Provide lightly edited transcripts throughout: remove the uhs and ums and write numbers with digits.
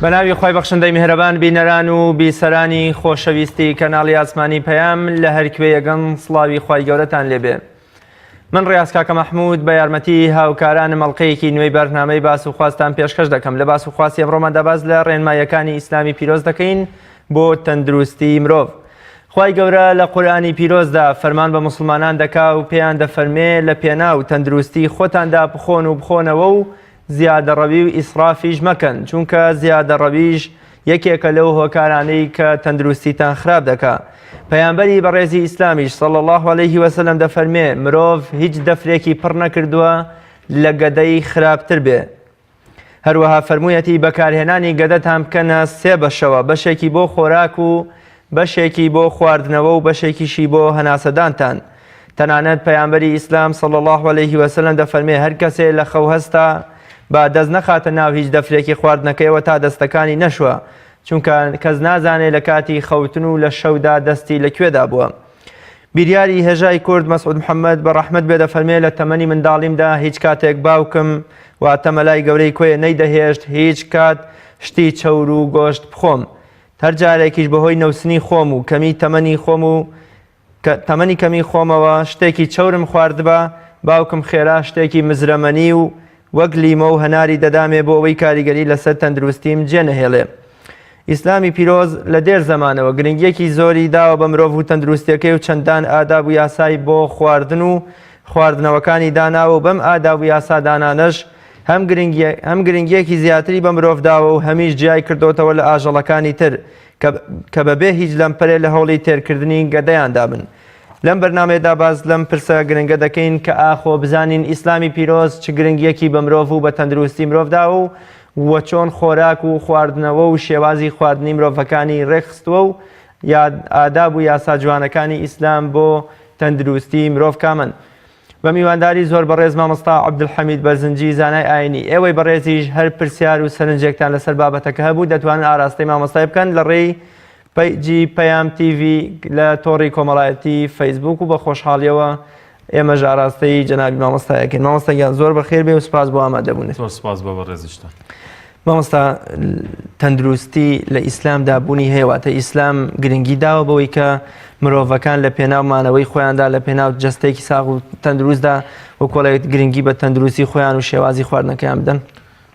بەناوی خوای بەخشندەی میهرەبان بینەران و بیسەرانی خۆشەویستی کەناڵی ئاسمانی پەیام لە هەرکوێیەگەن سڵاوی خوای گەورەتان لێبێ. من ڕیاز کاکە مەحمود بە یارمەتی هاوکارانم ئەڵقەیەکی نوێی بەرنامەی باس و خواستان پێشکەش دەکەم لە باس و خواستی ئەمڕۆماندا باس لە ڕێنماییەکانی ئیسلامی پیرۆز دەکەین بۆ تەندروستی مرۆڤ. خوای گەورە لە قورئانی پیرۆزدا فەرمان بە موسڵمانان دەکا و پێیان دەفەرمێ لە پێناو تەندروستی خۆتاندا بخۆن و بخۆنەوە و زیادەڕەوی و ئیسرافیش مەکەن چونکە زیادەڕەویش یەکێکە لەو هۆکارانەی کە تەندروستیتان خراپ دەکا. پەیامبەری بەڕێزی ئیسلامیش صلی اللە علیه وسلم دەفەرمێ مرۆڤ هیچ دەفرێکی پڕ نەکردووە لە گەدەی خراپتر بێ. هەروەها فەرموویەتی بەکارهێنانی گەدەتان بکەنە سێ بەشەوە بەشێکی بۆ خۆراک و بەشێکی بۆ خواردنەوە و بەشێکیشی بۆ هەناسەدانتان. تەنانەت پەیامبەری ئیسلام صلی اللە علیه وسلم دەفەرمێ هەر کەسێ لە خەو هەستا با دەست نەخاتە ناو هیچ دەفرێکی خواردنەکەیەوە تا دەستەکانی نەشوا چونکە کەس نازانێ لە کاتی خەوتن و لە شەودا دەستی لە کوێدا بووە. بیریاری هێژای کورد مەسعود محەمەد بە ڕەحمەت بێ دەفەرمێ لە تەمەنی منداڵیمدا هیچ کاتێک باوکم واتە مەلای گەورەی کۆیە نەیدەهێشت هیچ کات شتی چەور و گۆشت بخۆم هەر جارێکیش بەهۆی نەوسنی خۆم و کەمی تەمەنی خۆم و تەمەنی کەمی خۆمەوە شتێکی چەورم خواردبا، باوکم خێرا شتێکی مزرەمەنی و وەک لیمۆ و هەناری دەدامێ بۆ ئەوەی کاریگەری لەسەر تەندروستیم جێنەهێڵێ. ئیسلامی پیرۆز لە دێر زەمانەوە گرنگییەکی زۆری داوە بە مرۆڤ و تەندروستیەکەی و چەندان ئاداب و یاسای بۆ خواردن و خواردنەوەکانی داناوە و بەم ئاداب و یاسا دانانەش هەم هەم گرنگییەکی زیاتری بە مرۆڤ داوە و هەمیش جیای کردۆتەوە لە ئاژەڵەکانی تر کە بەبێ هیچ لەمپەرێ لە هەوڵی تێرکردنی گەدەیاندا بن. لەم بەرنامەیەدا باس لەم پرسە گرنگە دەکەین کە ئاخۆ بزانین ئیسلامی پیرۆز چ گرنگیەکی بە مرۆڤ و بە تەندروستی مرۆڤ داوە و وە چۆن خۆراک و خواردنەوە و شێوازی خواردنی مرۆڤەکانی ڕێکخستووە و ئاداب و یاسا جوانەکانی ئیسلام بۆ تەندروستی مرۆڤ کامەن. بە میوانداری زۆر بەڕێز مامۆستا عەبدولحەمید بەرزنجی زانای ئاینی، ئێوەی بەڕێزیش هەر پرسیار و سەرنجێکتان لەسەر بابەتەکە هەبوو دەتوانن ئاراستەی مامۆستای بکەن لە ڕێی پەیجی پەیام تیڤی لە تۆڕی کۆمەڵایەتی فەیسبوک و بە خۆشحاڵیەوە ئێمەش ئاراستەی جەنابی مامۆستایەکەین. مامۆستا گیان زۆر بەخێر بێ و سپاس بۆ ئامادەبوونت. زۆر سپاس بۆ بەڕێزیشتان. مامۆستا تەندروستی لە ئیسلامدا بوونی هەیە واتە ئیسلام گرنگی داوە بەوەی کە مرۆڤەکان لە پێناو مانەوەی خۆیاندا لە پێناو جەستەیەکی ساغ و تەندروستدا وەکۆڵێت گرنگی بە تەندروستی خۆیان و شێوازی خواردنەکەیان بدەن.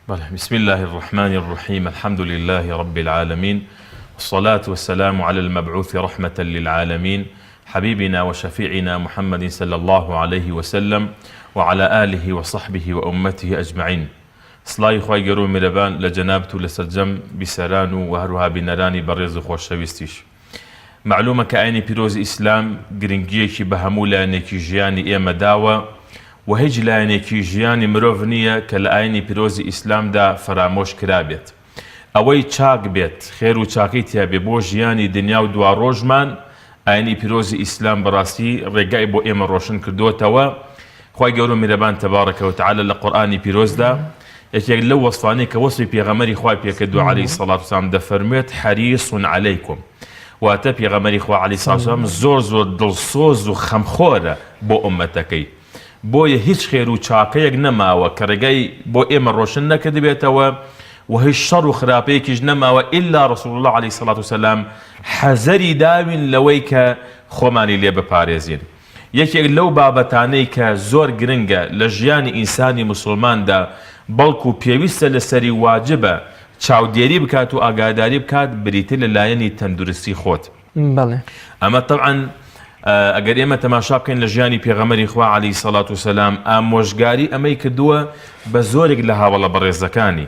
بەڵێ بسم الله الرحمن الرحیم الحمد لله رب العالمین والصلاة والسلام علی المبعوث رحمة للعالمین حبیبنا وشفیعنا محمد صلی الله علیه وسلم وعلى آله وصحبه وأمته أجمعین سڵاوی خوای گەورە و میرەبان لە جەنابت و لە سەرجەم بیسەران و وە هەروەها بینەرانی بەڕێز و خۆشەویستیش. مەعلومە کە ئاینی پیرۆزی ئیسلام گرنگییەکی بە هەموو لایەنێکی ژیانی ئێمە داوە و هیچ لایەنێکی ژیانی مرۆڤ نییە کە لە ئاینی پیرۆزی ئیسلامدا فەرامۆش کرابێت. ئەوەی چاک بێت، خێر و چاکەی تیا بێ بۆ ژیانی دنیا و دواڕۆژمان، ئاینی پیرۆزی ئیسلام بەڕاستی ڕێگای بۆ ئێمە ڕۆشن کردۆتەوە، خوای گەورە و میرەبان تبارک و تعالی لە قورئانی پیرۆزدا یەکێک لەو وەسفانەی کە وەسفی پێغەمبەری خوای پێکردووە علیە الصلوة والسلام دەفەرموێت حریص علیکم واتە پێغەمبەری خوا علیە الصلوة والسلام زۆر زۆر دڵسۆز و خەمخۆرە بۆ ئوممەتەکەی بۆیە هیچ خێر و چاکەیەک نەماوە کە ڕێگای بۆ ئێمە ڕۆشن نەکردبێتەوە و هیچ شەڕ و خراپەیەکیش نەماوە ئیلا ڕسول اللە علیە الصلوة والسلام حەزەری داوین لەوەی کە خۆمانی لێ بپارێزین. یەکێک لەو بابەتانەی کە زۆر گرنگە لە ژیانی ئینسانی موسڵماندا بەڵکو پێویستە لەسەری واجبە چاودێری بکات و ئاگاداری بکات بریتیە لە لایەنی تەندروستی خۆت. بەڵێ. ئەمە تەبعەن ئەگەر ئێمە تەماشا بکەین لە ژیانی پێغەمبەری خوا عەلەیهی سەڵات و سەلام ئامۆژگاری ئەمەی کردووە بە زۆرێک لە هاوەڵە بەڕێزەکانی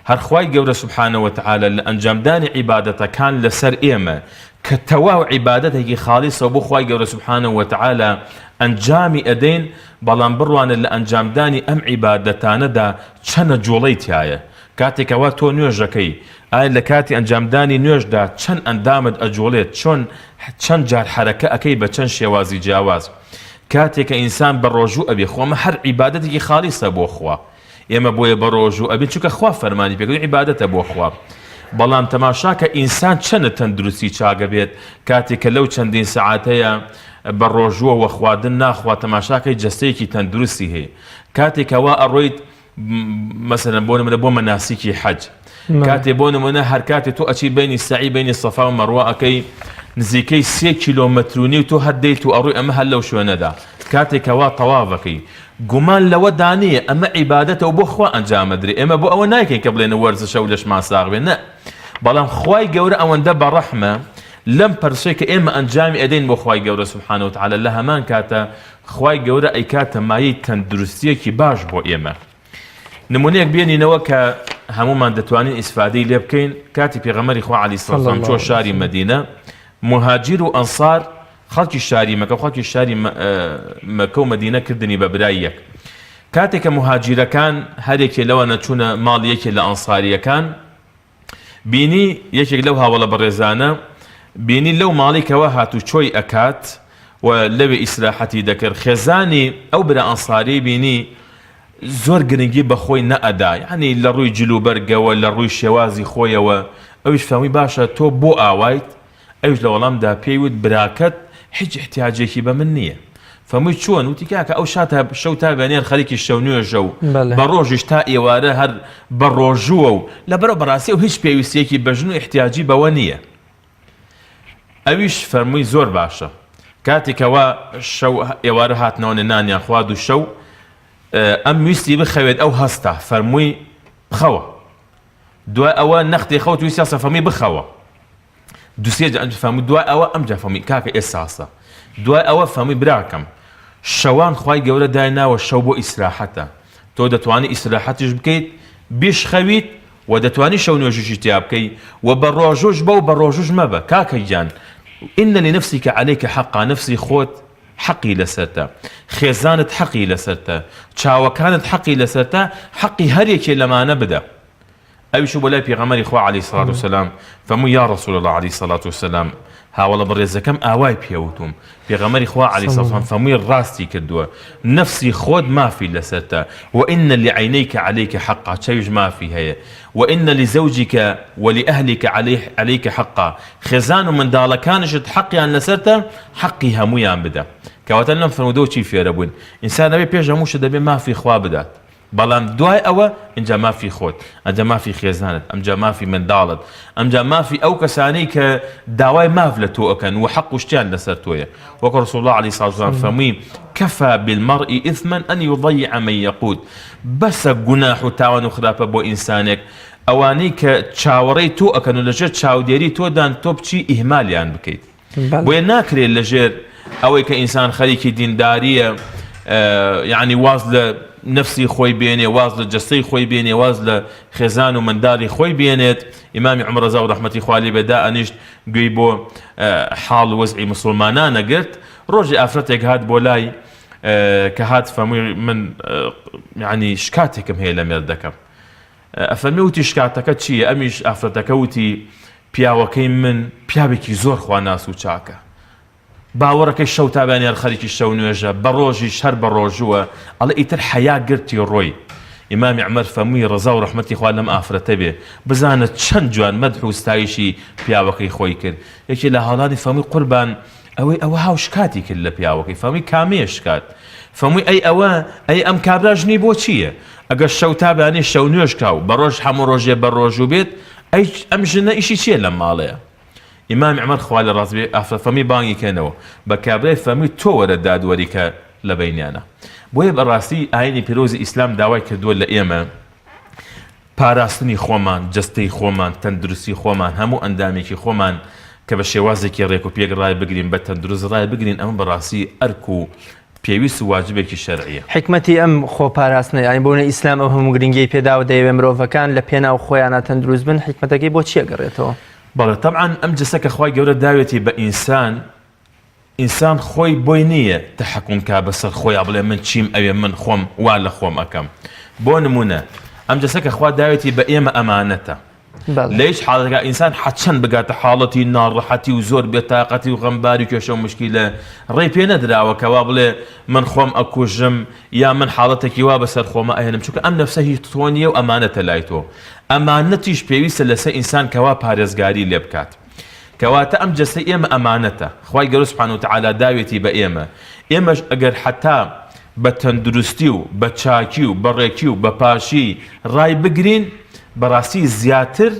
هەر خوای گەورە سبحانە وتعالی لە ئەنجامدانی عیبادەتەکان لەسەر ئێمە کە تەواو عیبادەتێکی خاڵیسە بۆ خوای گەورە سبحانە وتعالی ئەنجامی ئەدەین بەڵام بڕوانە لە ئەنجامدانی ئەم عیبادەتانەدا چەنە جوڵەی تیایە کاتێک کەوا تۆ نوێژەکەی ئایا لە کاتی ئەنجامدانی نوێژدا چەند ئەندامت ئەجوڵێت چۆن چەند جار حەرەکە ئەکەی بە چەند شێوازی جیاواز کاتێک کە ئینسان بە ڕۆژوو ئەبێ خۆ ئەمە هەر عیبادەتێکی خاڵیسە بۆ خوا ئێمە بۆیە بە ڕۆژوو ئەبین چونکە خوا فەرمانی پێکردووین عیبادەتە بۆ خوا بەڵام تەماشاکە ئینسان چەنە تەندروستی چاگە بێت کاتێک کە لەو چەندین سەعاتەیە بە ڕۆژووە وە خواردن ناخوا تەماشاکەی جەستەیەکی تەندروستی هەیە کاتێک کەوا ئەڕۆیت مەسەلەن بۆ نمونە بۆ مەناسیکی حەج. کاتێ بۆ نمونە هەر کاتێ تۆ ئەچی بینی سەعی بینی سەفا و مەڕوا ئەکەی نزیکەی سێ کیلۆمەتر و نیو تۆ هەر دێیت و ئەڕۆی ئەمە هەر لەو شوێنەدا کاتێک کەوا تەواف ئەکەی گومان لەوەدا نییە ئەمە عیبادەتە و بۆ خوا ئەنجامەدرێ ئێمە بۆ ئەوە نایکەین کە بڵێن وەرزشە و لەشمان ساغ بێ نە بەڵام خوای گەورە ئەوەندە بەڕەحمە لەم پرسەی کە ئێمە ئەنجامی ئەدەین بۆ خوای گەورە سبحانە وتعالی لە هەمان کاتە خوای گەورە ئەیکاتە مایەی تەندروستیەکی باش بۆ ئێمە. نمونەیەک بێنینەوە کە هەمومان دەتوانین ئیسفادەی لێ بکەین کاتی پێغەمبەری خوا عەلەیهی سڵات وسلام چۆ شاری مەدینە موهاجیر و ئەنسار خەڵکی شاری مەکە و خەڵکی شاری مەکە و مەدینە کردنی بە برای یەک کاتێک کە موهاجیرەکان هەرێکێ لەوانە چوونە ماڵ یەکێ لە ئەنساریەکان بینی یەکێک لەو هاوەڵە بەڕێزانە بینی لەو ماڵی کەوا هاتوچۆی ئەکات و لەوێ ئیسراحەتی دەکرد خێزانی ئەو برا ئەنساریەی بینی زۆر گرنگی بە خۆی نەئەدا یعنی لە ڕووی جلوبەرگەوە لە ڕووی شێوازی خۆیەوە ئەویش فەرمووی باشە تۆ بۆ ئاوایت ئەویش لە وەڵامدا پێی وت براکەت هیچ ئیحتیاجێکی بە من نییە. فەرمووی چۆن؟ وتی کاکە ئەو شا تا شەو تا بەیانیان خەریکی شەونوێژە و بە ڕۆژیش تا ئێوارە هەر بە ڕۆژووە و لەبەرئەوە بەڕاستی ئەو هیچ پێویستییەکی بە ژن و ئیحتیاجی بەوە نییە. ئەویش فەرمووی زۆر باشە. کاتێ کەوا شەو ئێوارە هاتنەوە نانیان خوارد و شەو ئەم ویستی بخەوێت ئەو هەستا فەرمووی بخەوە. دوای ئەوە نەختێ خەوت ویستی هەستا فەرمووی بخەوە. دوسێ جار ئەمجا فەرمووی دوای ئەوە ئەمجا فەرمووی کاکە ئێساسە دوای ئەوە فەرمووی براکەم شەوان خوای گەورە دایناوە شەو بۆ ئیسراحەتە تۆ دەتوانی ئیسراحەتیش بکەیت بیشخەویت و دەتوانی شەو نوێژیشی تیا بکەی و بە ڕۆژوش بە و بە ڕۆژوش مەبە کاکە گیان إن لنفسك عليك حقا نفسی خۆت حەقی لەسەرتە خێزانت حەقی لەسەرتە چاوەکانت حەقی لەسەرتە حەقی هەر یەکێ لەمانە بدە ئەویش چوو بۆ لای پێغەمبەری خوا علیە الصلوة والسلام فەرمووی یا رسول اللە علیە الصلوة والسلام هاوەڵە بەڕێزەکەم ئاوای پێ وتوم پێغەمبەری خوا علیە الصلوة والسلام فەرمووی ڕاستی کردووە نەفسی خۆت مافی لەسەرتە وإن لعینیک علیک حقا چاویش مافی هەیە وإن لزوجک ولأهلک علیک حقا خێزان و منداڵەکانیشت حەقیان لەسەرتە حەقی هەموویان بدە کەواتە لەم فەرموودەوە چی فێرە بووین ئینسان ئەبێ پێش هەموو شت دەبێ مافی خوا بدات بەڵام دوای ئەوە ئینجا مافی خۆت، ئەنجا مافی خێزانت، ئەمجا مافی منداڵت، ئەمجا مافی ئەو کەسانەی کە داوای ماف لە تۆ ئەکەن و حەق و شتیان لەسەر تۆیە. وەک رسول اللە علیە الصلوة والسلام فەرمووی، کفی بالمرء اثما ان یضیع من یقوت، بەسە گوناح و تاوان و خراپە بۆ ئینسانێک ئەوانەی کە چاوەڕێی تۆ ئەکەن و لەژێر چاودێری تۆدان تۆ بچی ئیهمالیان بکەیت. بۆیە ناکرێت لەژێر ئەوەی کە ئینسان خەریکی دینداریە یعنی واز لە نفسی خۆی بێنێ واز لە جەستەی خۆی بێنێ واز لە خێزان و منداڵی خۆی بێنێت ئیمامی عمر ڕەزا و ڕەحمەتی خوا لێ بێ دائەنیشت گوێی بۆ حاڵ وەزعی مسلمانان نەگرت ڕۆژی ئافرەتێک هات بۆ لای کە هات فەرمووی من یعنی شکاتێکم هەیە لە مێردەکەم ئەفەرمێ وتی شکاتەکە چییە؟ ئەمیش ئافرەتەکە وتی پیاوەکەی من پیاوێکی زۆر خواناس و چاکە باوەڕەکەی شەو تا بەیانی هەر خەریکی شەو نوێژە بە ڕۆژیش هەر بە ڕۆژووە ئەڵێ ئیتر حەیا گرتی ڕۆی ئیمامی عومەر فەرمووی ڕەزا و ڕەحمەتی خوا لەم ئافرەتە بێ بزانە چەند جوان مەدح و ستایشی پیاوەکەی خۆی کرد یەکێ لە هاوڵانی فەرمووی قوربان ئەوەی ئەوە هاو شکاتی کرد لە پیاوەکەی فەرمووی کامەیە شکات فەرمووی ئەی ئەوە ئەی ئەم کابرا ژنی بۆ چییە ئەگەر شەو تا بەیانی شەو نوێژ کا و بە ڕۆژ هەموو ڕۆژێ بە ڕۆژوو بێت ئەی ئەم ژنە ئیشی چییە لەم ماڵەیە ئیمامی عومەر خوا لێ ڕازی بێ ئافرەت فەرمووی بانگی کەنەوە بە کابرای فەرمووی تۆ وەرە دادوەری کە لە بەینیانە بۆیە بەڕاستی ئاینی پیرۆزی ئیسلام داوای کردووە لە ئێمە پاراستنی خۆمان، جەستەی خۆمان، تەندروستی خۆمان، هەموو ئەندامێکی خۆمان کە بە شێوازێکی ڕێک و پێک ڕایبگرین، بە تەندروست ڕایبگرین، ئەمە بەڕاستی ئەرک و پێویست و واجبێکی شەرعییە. حیکمەتی ئەم خۆ پاراستنە، یانی بۆنە ئیسلام ئەو هەموو گرنگیەی پێداوە دەیەوێ مرۆڤەکان لە پێناو خۆیانا تەندروست بن، حیکمەتەکەی بۆ چی ئەگەڕێتەوە؟ بەڵێ تەبعەن ئەم جەستە کە خوای گەورە داوێتی بە ئینسان، ئینسان خۆی بۆی نییە تەحەکوم کا بەسەر خۆیا بڵێ من چیم ئەوێ من خۆم وا لە خۆم ئەکەم بۆ نمونە ئەم جەسە کە خوا داوێتی بە ئێمە ئەمانەتە لە هیچ حاڵەتێکا ئینسان حەچەند بگاتە حاڵەتی ناڕەحەتی و زۆر بێتاقەتی و غەمباری و کێشە و مشکیلە ڕێی پێ نەدراوە کەوا بڵێ من خۆم ئەکوژم یا من حاڵەتێکی وا بەسەر خۆمە ئەهێنم چونکە ئەم نەفسە هی تۆ نییە و ئەمانەتە لای تۆ ئەمانەتیش پێویستە لەسەر ئینسان کەوا پارێزگاری لێ بکات کەواتە ئەم جەستەی ئێمە ئەمانەتە خوای گەورە سبحانە وتعالی داوێتی بە ئێمە ئێمەش ئەگەر حەتا بە تەندروستی و بە چاکی و بە ڕێکی و بە پاشی ڕای بگرین. بەڕاستی زیاتر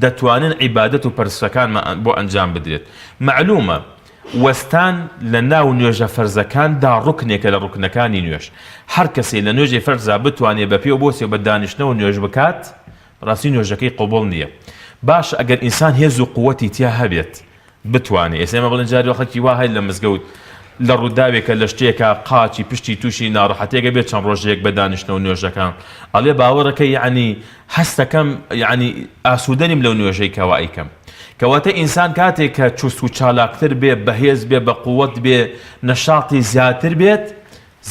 دەتوانن عیبادەت و پەرستشەکانمان بۆ ئەنجام بدرێت. مەعلومە وەستان لە ناو نوێژە فەرزەکاندا ڕوکنێکە لە ڕوکنەکانی نوێژ. هەر کەسێ لە نوێژی فەرزا بتوانێ بە پێ و بۆسێ و بە دانیشتنەوە نوێژ بکات بەڕاستی نوێژەکەی قبوڵ نییە. باشە ئەگەر ئینسان هێز و قوەتی تیا هەبێت بتوانێ ئێستا ئێمە بڵێن جاری وا خەڵکی وا هەیە لە مزگەوت لە ڕووداوێکە لە شتێکا قاچی پشتی تووشی ناڕەحەتێکە بێت چەند ڕۆژێک بە دانیشتنەوە نوێژەکان ئەڵێ باوەڕەکە یەعنی هەستەکەم یەعنی ئاسوودە نیم لەو نوێژەی کەوا ئەیکەم کەواتە ئینسان کاتێک کە چوست و چالاکتر بێ بەهێز بێ بەقوەت بێ نەشاتی زیاتر بێت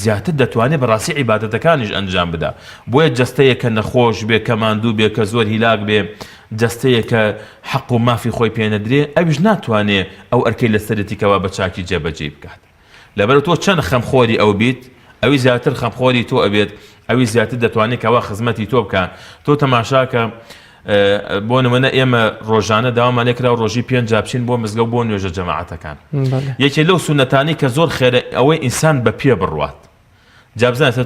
زیاتر دەتوانێت بەڕاستی عیبادەتەکانیش ئەنجام بدا، بۆیە جەستەیەک کە نەخۆش بێ، کە ماندوو بێ، کە زۆر هیلاک بێ، جەستەیەک کە حەق و مافی خۆی پێ نەدرێ، ئەویش ناتوانێ ئەو ئەرکەی لەسەرێتی کەوا بە چاکی جێبەجێی بکات. لەبەرئەوە تۆ چەند خەمخۆری ئەو بیت، ئەوی زیاتر خەمخۆری تۆ ئەبێت، ئەوی زیاتر دەتوانێ کەوا خزمەتی تۆ بکا. تۆ تەماشاکە بۆ نمونە ئێمە ڕۆژانە داوامان لێکراوە ڕۆژی پێنج جار بچین بۆ مزگەوت بۆ نوێژە جەماعەتەکان. یەکێ لەو سوننەتانەی کە زۆر خێرە ئەوەی ئینسان بە پێ بڕوات. جا بزانە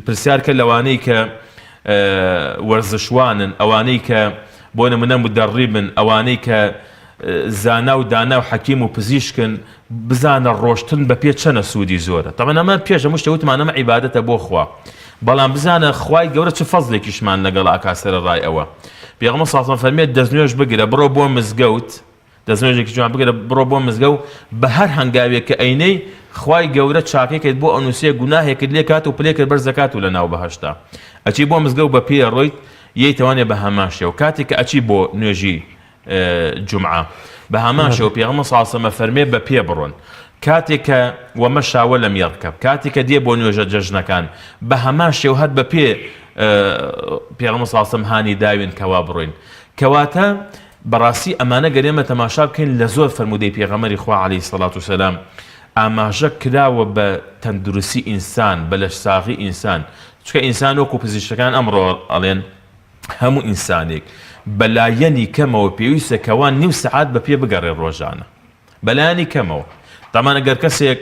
پرسیار کە لەوانەی کە وەرزشوانن، ئەوانەی کە بۆ نمونە مدەڕیبن، ئەوانەی کە زانا و دانا و حەکیم و پزیشکن، بزانە ڕۆشتن بە پێ چەنە سوودی زۆرە. تەبعەن ئەمە پێش هەموو شتێک وتمان ئەمە عیبادەتە بۆ خوا. بەڵام بزانە خوای گەورە چ فەزلێکیشمان لەگەڵ ئەکا سەرەڕای ئەوە. پێغەمبەر صلی اللە علیه و سلم فەرمووی دەستنوێژ بگرە بڕۆ بۆ مزگەوت، دەستنوێژێکی جوان بگرە بڕۆ بۆ مزگەوت، بە هەر هەنگاوێک کە ئەینێی خوای گەورە چاکەیەکت بۆ ئەنووسێ، گوناهێکت لێ کات و پلەیەکت بەرز دەکات و لەناو بەهەشتا. ئەچی بۆ مزگەوت بە پێ ڕۆیت یەیتەوانێ بە هەمان شێوە. کاتێک کە ئەچی بۆ نوێژی جومعە بە هەمان شێوە پێغەمبەر صلی اللە علیه و سلم فەرمێ بە پێ بڕۆن کاتێک کە ومشا ولم یرکب کاتێک کە دێ بۆ نوێژە جەژنەکان بە هەمان شێوە هەر بە پێ پێغەمبەر صلی اللە علیه و سلم هانی داوین کەوا بڕۆین کەواتە بەڕاستی ئەمانە گەر ئێمە تەماشا بکەین لە زۆر فەرموودەی پێغەمبەری خوا علیه الصلاة والسلام ئاماژە کراوە بە تەندروستی ئینسان بە لەشساغی ئینسان چونکە ئینسان وەکو پزیشکەکان ئەمڕۆ ئەڵێن هەموو ئینسانێک بەلایەنی کەمەوە پێویستە کەوا نیو سەعات بە پێ بگەڕێ ڕۆژانە بەلایەنی کەمەوە تامان ئەگەر کەسێک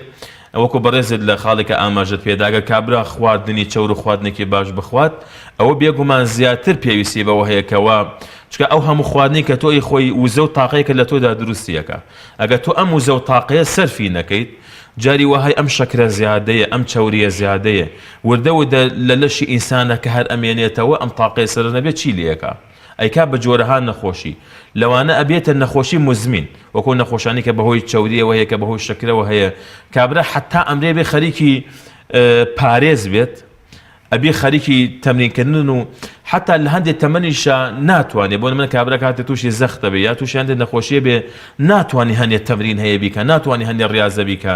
وەکو بەڕێزت لە خاڵێکە ئاماژەت پێداگە کابرا خواردنی چەور و خواردنێکی باش بخوات ئەوە بێگومان زیاتر پێویستی بەوە هەیە کەوا چونکە ئەو هەموو خواردنی کە تۆ خۆی وزە و تاقەیەکە لە تۆدا دروستیەکە ئەگەر تۆ ئەم وزە و تاقەیە سەرفی نەکەیت جاری وەهای ئەم شەکرە زیادەیە ئەم چەوریە زیادەیە وردە وردە لە لەشی ئینسانە کە هەر ئەمێنێتەوە ئەم تاقەیە سەرە نەبێت چی لێکا ئەیکا بە جۆرەها نەخۆشی لەوانە ئەبێتە نەخۆشی موزمین وەکو نەخۆشانی کە بەهۆی چەوریەوە هەیە کە بەهۆی شەکرەوە هەیە کابرا حتا ئەمرێ بێ خەریکی پارێز بێت ئەبێ خەریکی تەمرین کردن و حتا لە هەندێک تەمەنیشا ناتوانێ بۆ من کابرا کاتێ تووشی زەختە بێ یا تووشی هەندێک نەخۆشیە بێ ناتوانانی هەندێک تەمرین هەیە بیکە ناتوانانی هەندێک ڕاضە بیکە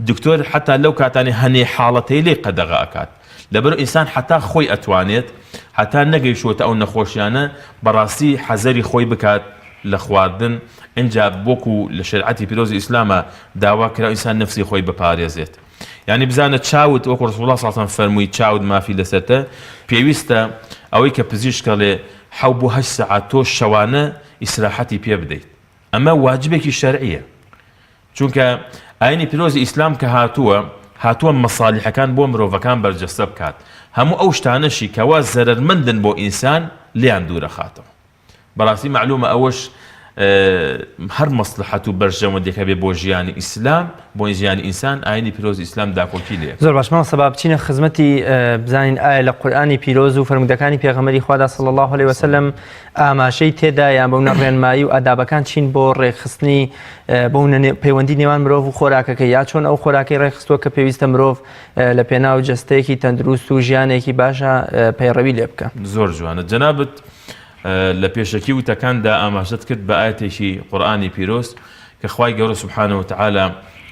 دکتۆر حتا لەو کاتانی هەنێ حاڵەتەی لێ قەدەغە ئەکات لەبەر ئینسان حتا خۆی ئەتوانێت حتا نەگەیشتووەتە ئەو نەخۆشیانە بەڕاستی حەزەری خۆی بکات لە خواردن ئینجا وەکو لە شەریعەتی پیرۆزی ئیسلامە داوا کرا ئینسان نەفسی خۆی بپارێزێت. یانی بزانە چاوت وەکو رسول اللە صلی اللە علیە وسلم فەرمووی چاوت مافی لەسەرتە پێویستە ئەوەی کە پزیشک ئەڵێ حەو بۆ هەشت سەعات تۆ شەوانە ئیسراحەتی پێ بدەیت ئەمە واجبێکی شەرعیە چونکە ئاینی پیرۆزی ئیسلام کە هاتووە هاتووە مەسالیحەکان بۆ مرۆڤەکان بەرجەستە بکات هەموو ئەو شتانەشی کەوا زەرەرمەندن بۆ ئینسان لێیان دوورەخاتەوە بەڕاستی مەعلومە ئەوەش هەر مەسلحەت و بەرژەوەندێک هەبێ بۆ ژیانی ئیسلام بۆ ژیانی ئینسان ئاینی پیرۆز ئیسلام داکۆکی لێ زۆر باش مامۆستا با بچینە خزمەتی بزانین ئایا لە قورئانی پیرۆز و فەرموودەکانی پێغەمبەری خوادا صلی الله علیه وسلم ئاماژەی تێدا یان بەو ڕێنمایی و ئادابەکان چین بۆ ڕێکخستنی بۆ پەیوەندی نێوان مرۆڤ و خۆراکەکە یا چۆن ئەو خۆراکەی ڕێکخستووە کە پێویستە مرۆڤ لە پێناو جەستەیەکی تەندروست و ژیانێکی باشە پەیڕەوی لێ بکە. زۆر جوانە جەنابت لە پێشەکی وتەکاندا ئاماژەت کرد بە ئایەتێکی قورئانی پیرۆز کە خوای گەورە سبحانە وتعالی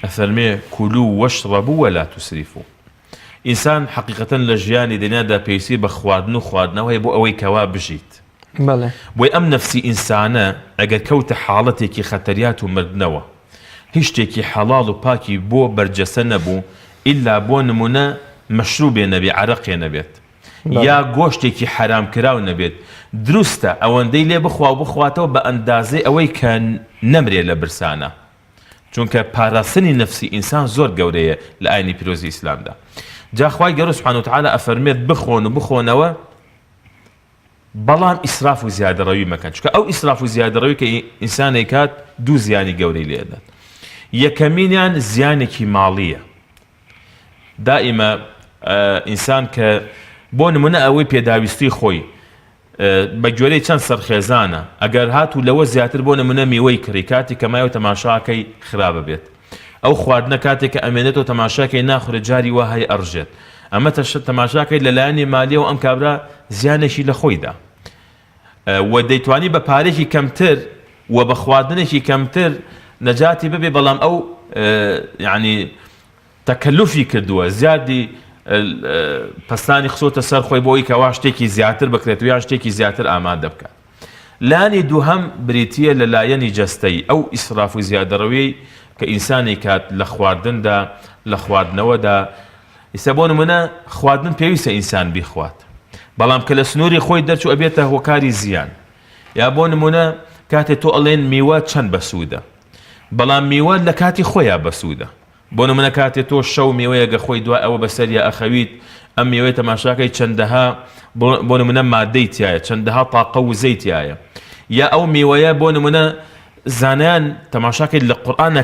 ئەفەرمێ کولو واشربوا ولا تسرفوا ئینسان حەقیقەتەن لە ژیانی دنیادا پێویستی بە خواردن و خواردنەوە هەیە بۆ ئەوەی کەوا بژیت بۆیە ئەم نەفسی ئینسانە ئەگەر کەوتە حاڵەتێکی خەتەریات و مردنەوە هیچ شتێکی حەڵاڵ و پاکی بۆ بەرجەسە نەبوو ئیلا بۆ نمونە مەشروبێ نەبێ عەرەقێ نەبێت یا گۆشتێکی حەرام کراو نەبێت دروستە ئەوەندەی لێ بخوا و بخواتەوە بە ئەندازەی ئەوەی کە نەمرێ لە برسانا چونکە پاراستنی نەفسی ئینسان زۆر گەورەیە لە ئاینی پیرۆزی ئیسلامدا جا خوای گەورە سبحانە وتعالی ئەفەرمێت بخۆن و بخۆنەوە. بەڵام ئیسراف و زیادەڕەوی مەکەن، چونکە ئەو ئیسراف و زیادەڕەوی کە ئینسان ئەیکات دوو زیانی گەورەی لێ ئەدات. یەکەمینیان زیانێکی ماڵییە. دائیمە ئینسان کە بۆ نمونە ئەوەی پێداویستی خۆی بە گوێرەی چەند سەرخێزانە ئەگەر هاتوو لەوە زیاتر بۆ نمونە میوەی کڕی کاتی کەمایەوە تەماشاکەی خراپە بێت ئەو خواردنە کاتێک کە ئەمێنێتەوە تەماشاکەی ناخورێت جاری وا هەیە ئەڕژێت ئەمە تەش تەماشاکەی لەلایەنی مالیەوە ئەم کابرا زیانێکی لە خۆیدا و دەیتوانی بە پارێکی کەمتر و بە خواردنێکی کەمتر نەجاتی ببێ بەڵام ئەو یعنی تەکەلوفی کردووە زیادی پەستانی خسۆتە سەر خۆی بۆ ئەوی کەوا شتێکی زیاتر بکرێت و یان شتێکی زیاتر ئامادە بکات. لایەنی دووهەم بریتییە لە لایەنی جەستەیی، ئەو ئیسراف و زیادەڕەویەی کە ئینسان ئەیکات لە خواردندا، لە خواردنەوەدا، ئیستا بۆ نموونە خواردن پێویستە ئینسان بیخوات، بەڵام کە لە سنووری خۆی دەرچوو ئەبێتە هۆکاری زیان، یا بۆ نموونە کاتێ تۆ ئەڵێن میوە چەند بەسوودە، بەڵام میوە لە کاتی خۆیا بەسوودە، بۆ نمونە کاتێ تۆ شەو مێوەیەک ئەخۆی دوای ئەوە بەسەریا ئەخەویت ئەم مێوەیە تەماشاکەی چەندەها بۆ نمونە مادەی تایە چەندەها تاقە وزەی تایە یا ئەو میوەیە بۆ نمونە زانایان تەماشاکەی لە قورئانە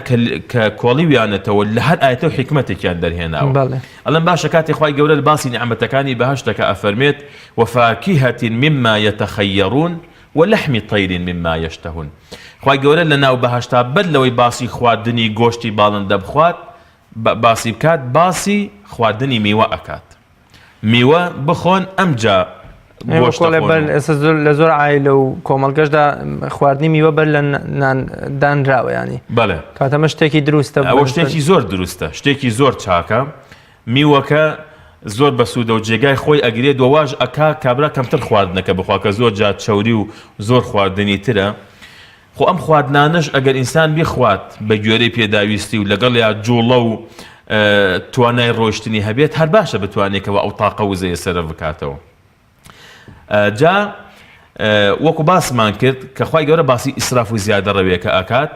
کە کۆڵیویانەتەوە لە هەر ئایەتە و حیکمەتێکیان دەرهێناوە ئەڵێن باشە کاتێ خوای گەورە باسی نیعمەتەکانی بەهەشتەکە ئەفەرمێت وفاکهة مما يتخيرون ولحم طیر مما یشتهون خوای گەورە لە ناو بەهەشتا بەر لەوەی باسی خواردنی گۆشتی باڵندە بخوات باسی بکات باسی خواردنی میوە ئەکات میوە بخۆن ئەمجا گۆشت کۆڵێ بەر ئێستا زۆر لە زۆر عایلە و کۆمەڵگەشدا خواردنی میوە بەر لە نان دانراوە ینی بەڵێ کاتەمە شتێکی دروستە ئەوە شتێکی زۆر دروستە شتێکی زۆر چاکە میوەکە زۆر بەسوودە و جێگای خۆی ئەگرێت وە واش ئەکا کابرا کەمتر خواردنەکە بخوا کە زۆر جار چەوری و زۆر خواردنی ترە خۆ ئەم خواردنانەش ئەگەر ئینسان بیخوات بە گوێرەی پێداویستی و لەگەڵیا جوڵە و توانای ڕۆیشتنی هەبێت هەر باشە بتوانێت کەوا ئەو تاقە وزەیە سەرف بکاتەوە. جا وەکو باسمان کرد کە خوای گەورە باسی ئیسراف و زیادەڕەویەکە ئەکات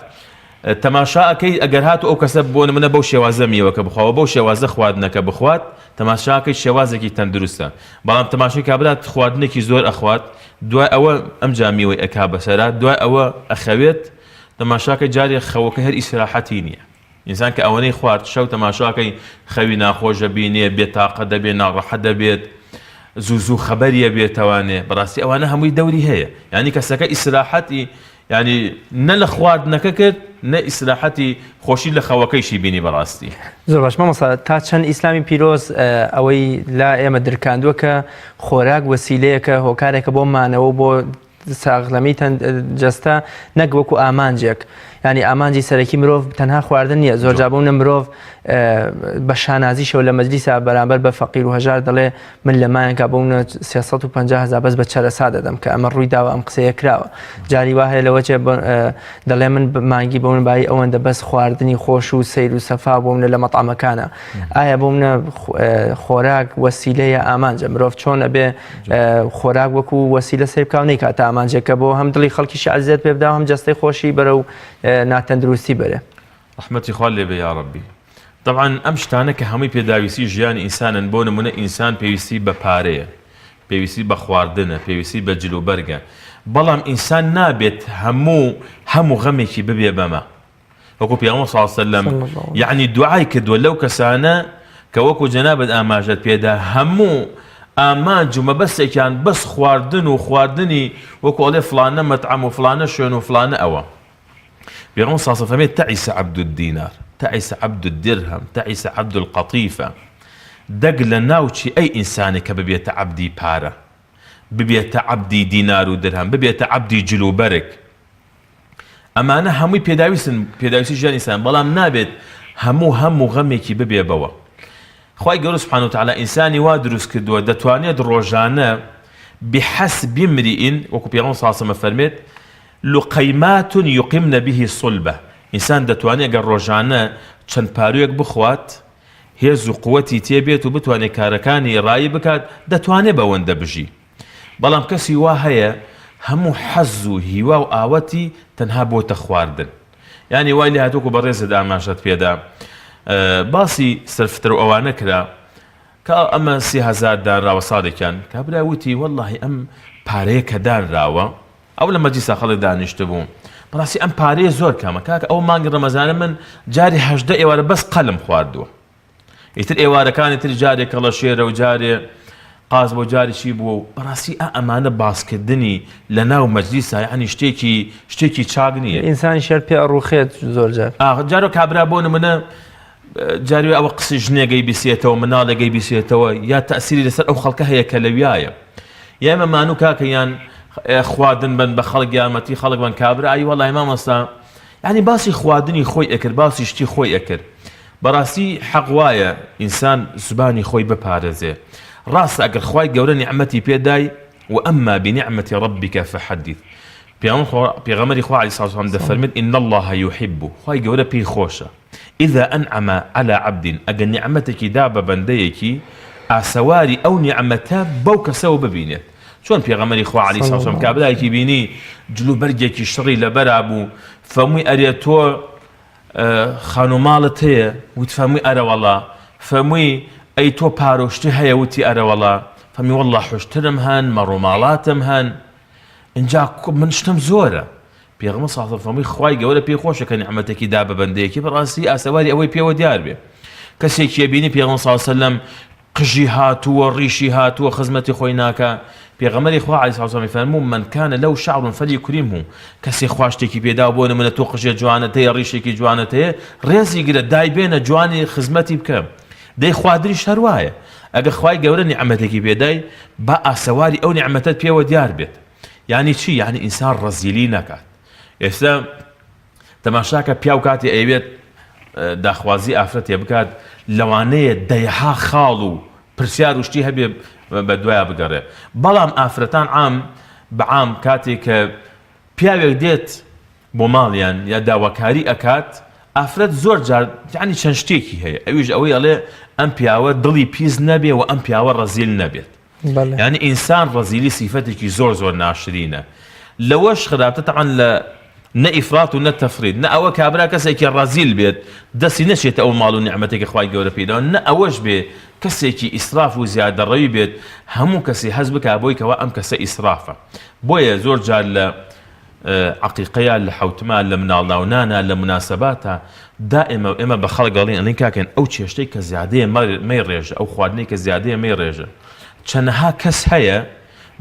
تەماشا ئەکەی ئەگەر هاتو ئەو کەسە بۆ نمونە بەو شێوازە میوەکە بخواوە بەو شێوازە خواردنەکە بخوات تەماشاکەی شێوازێکی تەندروستە بەڵام تەماشای کابرا خواردنێکی زۆر ئەخوات دوای ئەوە ئەمجا میوەی ئەکا بەسەرا دوای ئەوە ئەخەوێت تەماشاکەی جارێ خەوەکە هەر ئیسراحەتی نییە ئینسان کە ئەوەنەی خوارد شەو تەماشاکەی خەوی ناخۆش دەبینێ بێتاقە دەبێ ناڕەحەت دەبێت زوو زوو خەبەریە بێتەوانێ بەڕاستی ئەوانە هەمووی دەوری هەیە یعنی کەسەکە ئیسراحەتی یعنی نە لە خواردنەکە کرد نە ئیسراحەتی خۆشی لە خەوەکەیشی بینی بەڕاستی. زۆر باش مامۆستا تا چەند ئیسلامی پیرۆز ئەوەی لا ئێمە درکاندووە کە خۆراک وەسیلەیەکە هۆکارێکە بۆ مانەوە بۆ ساغلەمی جەستە نەک وەکو ئامانجێک ینی ئامانجی سەرەکی مرۆڤ تەنها خواردن نییە زۆر جابوونە مرۆڤ بە شانازیشەوە لە مەجلیسا بەرامبەر بە فەقیر و هەژار دەڵێ من لە مایەکە بوونە 350 هزار بەس بە چەرەسا دەدەم کە ئەمە ڕووی داوە ئەم قسەیە کراوە جاری وا هەیە لەوە چێ دەڵێ من مانگی بۆ من بایی ئەوەندە بەس خواردنی خۆش و سەیر و سەفا بۆ منە لە مەتعەمەکانە ئایا بۆ منە خۆراک وەسیلەیە ئامانجە مرۆڤ چۆن ئەبێ خۆراک وەکو وەسیلە سەیر بکا و نەیکاتە ئامانجێک کە بۆ هەم دڵی خەڵکیشی عەزیەت پێ بدا و هەم جەستەی خۆشی بەرەو ناتەندروستی بەرێ. ڕەحمەتی خوا لێ بێ یاڕەبی. تەبعەن ئەم شتانە کە هەمووی پێداویستی ژیانی ئینسانن بۆ نمونە ئینسان پێویستی بە پارەیە پێویستی بە خواردنە پێویستی بە جل و بەرگە بەڵام ئینسان نابێت هەموو هەموو غەمێکی ببێ بەمە وەکو پێغەمبەر صلی اللە علیە وسلم یەعنی دوعای کردووە لەو کەسانە کە وەکو جەنابت ئاماژەت پێدا هەموو ئامانج و مەبەستێکیان بەس خواردن و خواردنی وەکو ئەڵێ فڵانە مەتعەم و فڵانە شوێن و فڵانە ئەوە پێغەمبەر صلی اللە علیه وسلم فەرمی تعس عبد الدینار تعس عبد الدرهم تعس عبد القطیفە دەگ لە ناوچی ئەی ئینسانێک کە ببێتە عەبدی پارە ببێتە عەبدی دینار و درهەم ببێتە عەبدی جلوبەرگ ئەمانە هەمووی پێداویستن پێداویستی ژیانی ئینسان بەڵام نابێت هەموو هەم و غەمێکی ببێ بەوە خوای گەورە سبحانه وتعالی ئینسانی وا دروست کردووە دەتوانێت ڕۆژانە بحسب امرئ وەکو پێغەمبەر صلی الله علیه و سلم فەرمێت لقیمات یقمن به صلبه ئینسان دەتوانێت گەر ڕۆژانە چەند پارویەک بخوات هێز و قوتی تێبێت و بتوانێت کارەکانی ڕایی بکات دەتوانێت بەوەندە بژی بەڵام کەسی وا هەیە هەموو حەز و هیوا و ئاوەتی تەنها بۆتە خواردن یانی وای لێهات وەکو بەڕێزت ئاماژەت پێدا باسی سەرفتر و ئەوانە کرا کە ئەمە 3000 دانراوە ساڵێکیان کابرا وتی وەڵڵاهی ئەم پارەیە کە دانراوە ئەو لە مەجلیسا خەڵک دانیشتبوو بەڕاستی ئەم پارەیە زۆر کەمە کاکە ئەو مانگی ڕەمەزانە من جاری 18 ئێوارە بەس قەلم خواردووە ئیتر ئێوارەکانی تر جارێ کەڵەشێرە و جارێ قاز بۆ جاری چی بووە و بەڕاستی ئا ئەمانە باسکردنی لە ناو مەجلیسا یعنی شتێکی شتێکی چاک نییە. ئینسان شەر پێ ئەڕوخێت زۆر جار. ئاخ جارۆ کابرا بۆ نمونە جاروێ ئەوە قسەی ژنێگەی بیسێتەوە مناڵێگەی بیسێتەوە یا تەسیری لەسەر ئەو خەڵکە هەیە کە لەویایە یا ئێمە مانو کاکە یان خواردن بن بە خەڵک یارمەتی خەڵک بن کابرا ئەی وەڵای مامۆستا یعنی باسی خواردنی خۆی ئەکرد باسی شتی خۆی ئەکرد بەڕاستی حەق وایە ئینسان زبانی خۆی بپارێزێ ڕاستە ئەگەر خوای گەورە نیعمەتی پێدای وأما بنعمة ربك فحدث پێغەمبەری خوا علیه الصلاة والسلام دەفەرمێت إن الله يحب خوای گەورە پێی خۆشە إذا أنعم على عبد ئەگەر نیعمەتێکی دا بە بەندەیەکی ئاسەواری ئەو نیعمەتە بەو کەسەوە ببینێت چۆن پێغەمبەری خوا علیه الصلاة والسلام کابرایەکی بینی جلوبەرگێکی شڕی لەبەرا بوو فەرمووی ئەرێ تۆ خانوو ماڵت هەیە؟ وت فەرمووی ئەرەوەڵا. فەرمووی ئەی تۆ پارۆشتی هەیە؟ وتی ئەرەوەڵا. فەرمووی وەڵڵا حوشترم هەن، مەڕوماڵاتم هەن. ئینجا من شتم زۆرە. پێغەمبەر صلی اللە فەرمووی خوای گەورە پێی خۆشە کە نیعمەتێکی دا بە بەندەیەکی بەڕاستی ئاسەواری ئەوەی پێوە دیار بێ. کەسێکی بینی پێغەمبەر صلی اللە علیه وسلم قژی هاتووە ڕیشی هاتووە خزمەتی خۆی ناکا پێغەمبەری خوا علیه الصلوة والسلام فەرموو من کان له شعر فلیکرمه کەسێ خوا شتێکی پێداوە بۆ نمونە تۆ قژێ جوانت هەیە ڕیشێکی جوانت هەیە ڕێزی گرە دایبێنە جوانی خزمەتی بکە دەی خوادریش هەر وایە ئەگەر خوای گەورە نیعمەتێکی پێدای با ئاسەواری ئەو نیعمەتەت پێوە دیار بێت یعنی چی یعنی ئینسان ڕەزیلی نەکات ئێستا تەماشاکە پیاو کاتێ ئەیەوێت داخوازی ئافرەتێ بکات لەوانەیە دەیەها خاڵ و پرسیار و شتی هەبێ بە دوایە بگەڕێ بەڵام ئافرەتان عام بە عام کاتێک کە پیاوێک دێت بۆ ماڵیان یا داواکاری ئەکات ئافرەت زۆر جار یعنی چەند شتێکی هەیە ئەویش ئەوەی ئەڵێ ئەم پیاوە دڵی پیس نەبێ و ئەم پیاوە ڕەزیل نەبێت یانی ئینسان ڕەزیلی سیفەتێکی زۆر زۆر ناشرینە لەوەش خراپتر تەعەن لە نە ئیفرات و نە تەفرید نە ئەوە کابرا کەسێکی ڕەزیل بێت دەستی نەچێتە ئەو ماڵ و نیعمەتێکی خوای گەورە پێی داوە نە ئەوەش بێ کەسێکی ئیسراف و زیادەڕەوی بێت هەموو کەسی هەست بکا بۆی کەوا ئەم کەسە ئیسرافە بۆیە زۆر جار لە عەقیقەیا لە حەوتما لە مناڵ ناونانا لە موناسەباتا دائیمە ئێمە بە خەڵک ئەڵێین ئەڵێین کاکەن ئەو چێشتەی کە زیادەیە مەیڕێژە ئەو خواردنەی کە زیادەیە مەیڕێژە چەنەها کەس هەیە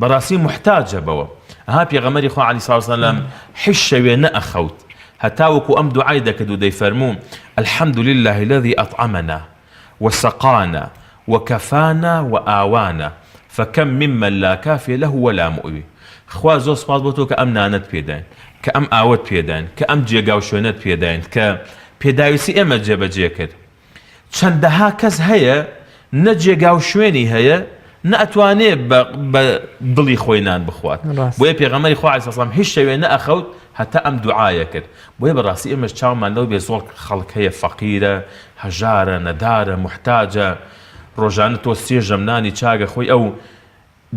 بەڕاستی موحتاجە بەوە ئەها پێغەمبەری خوا عەلەیهی سڵاو وسەلام هیچ شەوێ نەئەخەوت هەتاوەکو ئەم دوعای دەکرد و دەیفەرموو الحمد لله الذي أطعمنا وسقانا وکفانا وآوانا فکم ممن لا کافی له ولا مؤوی خوا زۆر سوپاس بۆ تۆ کە ئەم نانەت پێداین کە ئەم ئاوەت پێداین کە ئەم جێگا و شوێنەت پێداین کە پێداویستی ئێمەت جێبەجێ کرد چەندەها کەس هەیە نە جێگا و شوێنی هەیە نە ئەتوانێ بە بە دڵی خۆی نان بخوات ڕاست. بۆیە پێغەمبەری خوا علیە سلام هیچ شەوێ نەئەخەوت هەتا ئەم دوعایە کرد بۆیە بەڕاستی ئێمەش چاومان لەو بێ زۆڵ خەڵک هەیە فەقیرە هەژارە نەدارە موحتاجە ڕۆژانە تۆ سێ ژەم نانی چاگە خۆی ئەو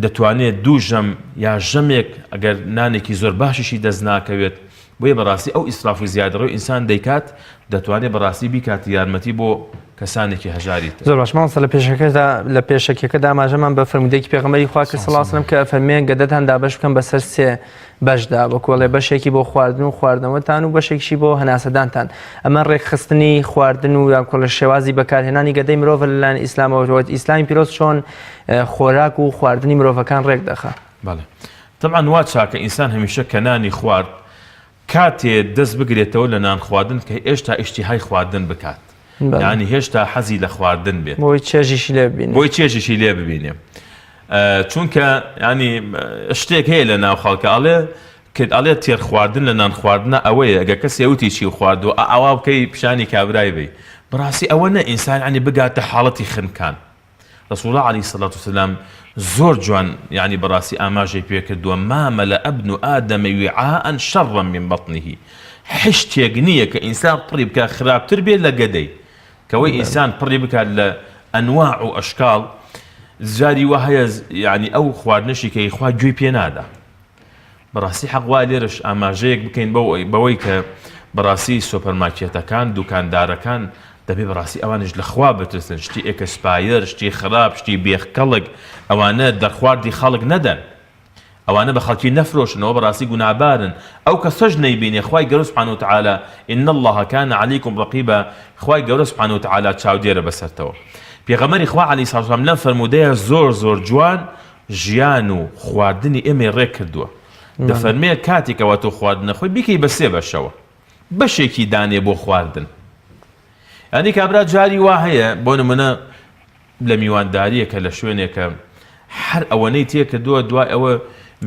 دەتوانێت دوو ژەم یا ژەمێک ئەگەر نانێکی زۆر باشیشی دەست ناکەوێت بۆیە بەڕاستی ئەو ئیسراف و زیادەڕەوی ئینسان دەیکات دەتوانێت بەڕاستی بیکات یارمەتی بۆ کەسانێکی هەژاری تر. زۆر باش مامۆستا لە پێشەکەدا لە پێشەکیەکەدا ئاماژەمان بە فەرموودەیەکی پێغەمبەری خوا کرد صلی اللە علیه وسلم کە ئەفەرموێ گەدەتان دابەش بکەن بەسەر سێ بەشدا وەکو ئەڵێ بەشێکی بۆ خواردن و خواردنەوەتان و بەشێکیشی بۆ هەناسەدانتان ئەمە ڕێکخستنی خواردن و یان کۆلە شێوازی بەکارهێنانی گەدەی مرۆڤە لەلایەن ئیسلامەوە ئیسلامی پیرۆز چۆن خۆراک و خواردنی مرۆڤەکان ڕێک دەخا. بەڵێ تەبعەن وا چاکە ئینسان هەمیشە کە نانی خوارد کاتێ دەست بگرێتەوە لە نان خواردن کە هێشتا ئیشتیهای خواردن بکات یانی هێشتا حەزی لە خواردن بێت بۆی چێژیشی لێ ببینێ بۆی چێژیشی لێ ببینێ چونکە ینی شتێک هەیە لە ناو خەڵکە ئەڵێ کرد ئەڵێ تێر خواردن لە نان خواردنە ئەوەیە ئەگەر کەسێ وتی چی خواردووە ئاوا بکەی پیشانی کابرای بی بەڕاستی ئەوە نە ئینسان ینی بگاتە حاڵەتی خنکان رسول اللە علیە الصلوة والسلام زۆر جوان یانی بەڕاستی ئاماژەی پێکردووە ما ملأ ابن آدم وعاء شرا من بطنه هیچ شتێک نییە کە ئینسان پڕی بکات خراپتر بێت لە گەدەی کەوەی ئینسان پڕی بکات لە ئەنواع و ئەشکاڵ جاری وا هەیە یعنی ئەو خواردنەشی کە خوا گوێی پێ نادا بەڕاستی حەق وایە لێرەش ئاماژەیەک بکەین بەوەی کە بەڕاستی سۆپەرمارکێتەکان دوکاندارەکان دەبێ بەڕاستی ئەوانیش لە خوا بترسن شتی expire شتی خراپ شتی بێخ کەڵک ئەوانە دەرخواردی خەڵک نەدەن. ئەوانە بە خەڵکی نەفرۆشن ئەوە بەڕاستی گوناهبارن ئەو کەسەش نەیبینێ خوای گەورە سبحانە وتعالی ان اللە کان علیکم رقیبا خوای گەورە سبحانە وتعالی چاودێرە بەسەرتەوە پێغەمبەری خوا علیە الصلوة والسلام لەم فەرموودەیە زۆر زۆر جوان ژیان و خواردنی ئێمەی ڕێک کردووە دەفەرمێ کاتێک کەوا تۆ خواردن ئەخۆی بیکەی بە سێ بەشەوە بەشێکی دانێ بۆ خواردن یانی کابرا جاری وا هەیە بۆ نمونە لە میوانداریەکە لە شوێنێکە هەر ئەوەنەی تێکردووە دوای ئەوە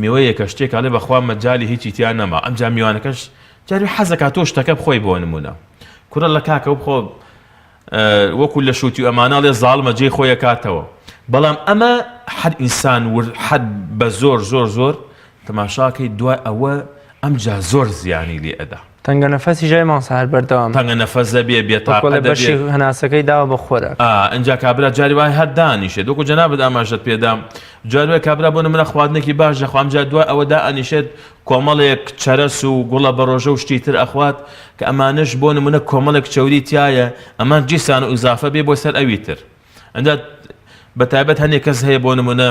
میوەیەکە شتێک ئەڵێ بەخوا مەجالی هیچی تیا نەما ئەمجا میوانەکەش جاری حەزەکات تۆ شتەکە بخۆی بۆ نمونە کورە لە کاکە بخۆ وەکو لە شوتی و ئەمانە ئەڵێ زاڵمە جێی خۆی ئەکاتەوە بەڵام ئەمە هەر ئینسان ورد حەد بە زۆر زۆر زۆر تەماشاکەی دوای ئەوە ئەمجا زۆر زیانی لێ ئەدا. تەنگە نەفەسیش ئەی مامۆستا هەر بەردەوام. تەنگە نەفەس دەبێ بێتاقە وەکو ئەڵێ دەبێ. بەشی هەناسەکەی داوە بە خۆراک. ئا ئینجا کابرا جاری وایە هەر دانیشێت وەکو جەنابت ئاماژەت پێدا جاری وایە کابرا بۆ نمونە خواردنێکی باش دەخوا ئەمجا دوای ئەوە دائەنیشێت کۆمەڵێک چەرەس و گوڵە بەڕۆژە و شتی تر ئەخوات کە ئەمانەش بۆ نمونە کۆمەڵێک چەوری تیایە ئەمان جیسان و ئیزافە بێ بۆ سەر ئەوی تر ئەنجا بە تایبەت هەندێک کەس هەیە بۆ نمونە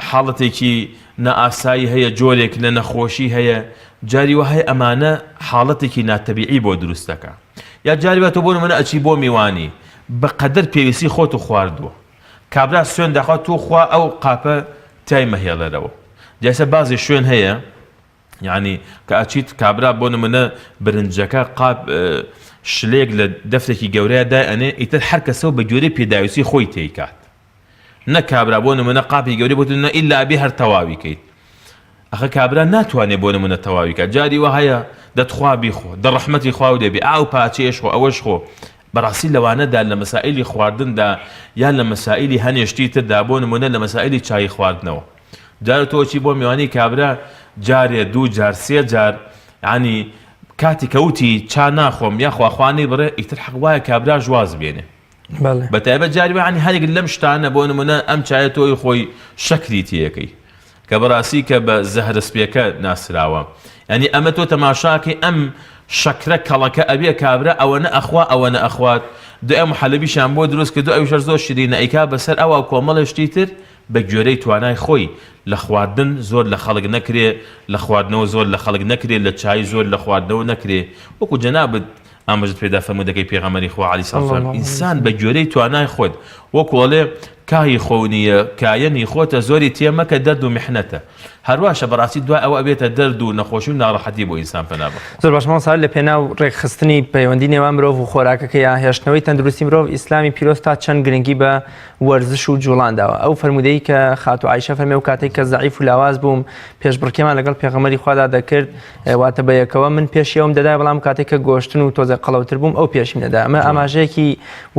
حاڵەتێکی نائاسایی هەیە جۆرێک لە نەخۆشی هەیە جاری وە هەیە ئەمانە حاڵەتێکی ناتەبیعی بۆ دروست دەکا یا جاری وە تۆ بۆ نمونە ئەچی بۆ میوانی بەقەدەر پێویستی خۆت و خواردووە کابرا سوێن دەخوا تو خوا ئەو قاپە تای مەهێڵەرەوە جایسە بازێ شوێن هەیە یعنی کە ئەچیت کابرا بۆ نمونە برنجەکە قاپ شلێک لە دەفتێکی گەورەیە دای ئەنێ ئیتر هەر کەسەوە بە گوێرەی پێداویستی خۆی تێیکات نە کابرا بۆ نمونە قاپی گەورەی بۆ نە ئیلا ئەبێ هەر تەواوی کەیت ئەخە کابرا ناتوانێ بۆ نمونە تەواوی کات جاری وا هەیە دەتخوا بیخۆ دە ڕەحمەتی خواو لێ بێ ئاو پاچەیەش خۆ ئەوەش خۆ بەڕاستی لەوانەدا لە مەسائیلی خواردندا یان لە مەسائیلی هەنێ شتی تردا بۆ نمونە لە مەسائیلی چایی خواردنەوە جارێ تۆ ئەچی بۆ میوانی کابرا جارێ دوو جار سێ جار یانی کاتی کەوتی چا ناخۆم یاخوا خوا نەیبڕێ ئیتر حەق وایە کابراش واز بێنێ بەڵێ. بە تایبەت جاری وایە هەرێک لەم شتانە بۆ نمونە ئەم چایە تۆی خۆی شەکری تێەکەی کە بەڕاستی کە بە زەهرە سپیەکە ناسراوە یعنی ئەمە تۆ تەماشاکەی ئەم شەکرە کەڵەکە ئەبێ کابرا ئەوەنە ئەخوا ئەوەنە ئەخوات دوای محەلەبیشیان بۆ دروست کردو ئەویش هەر زۆر شیرینە ئەیکا بەسەر ئەوا و کۆمەڵێ شتی تر بە گوێرەی توانای خۆی لە خواردن زۆر لە خەڵک نەکرێ لە خواردنەوە زۆر لە خەڵک نەکرێ لە چای زۆر لە خواردنەوە نەکرێ وەکو جەنابت ئاماژەت پێدا فەرموودەکەی پێغەمبەری خوا عەلەیهی سڵاو صلی سلام اللە علیه ئینسان وسلم. بە گوێرەی توانای خۆت وەکو ئەڵێ کاهی خۆو نییە کایەنی خۆتە زۆری تێ مەکە دەرد و میحنەتە هەرواشە بەڕاستی دوای ئەوە ئەبێتە دەرد و نەخۆشی و ناڕەحەتی بۆ ئینسان پەنا بەخوا. زۆر باش مامۆستا لە پێناو ڕێکخستنی پەیوەندی نێوان مرۆڤ و خۆراکەکەی یا هێشتنەوەی تەندروستی مرۆڤ ئیسلامی پیرۆز تا چەند گرنگی بە وەرزش و جوڵان داوە ئەو فەرموودەی کە خاتوو عایشە فەرمی ئەو کاتێک کە زەعیف و لاواز بووم پێشبڕکێمان لەگەڵ پێغەمبەری خوادا دەکرد واتە بە یەکەوە من پێشی ئەوم دەدا بەڵام کاتێک کە گۆشتن و تۆزێک قەڵەوتر بووم ئەو پێشیم دەدا ئەمە ئاماژەیەکی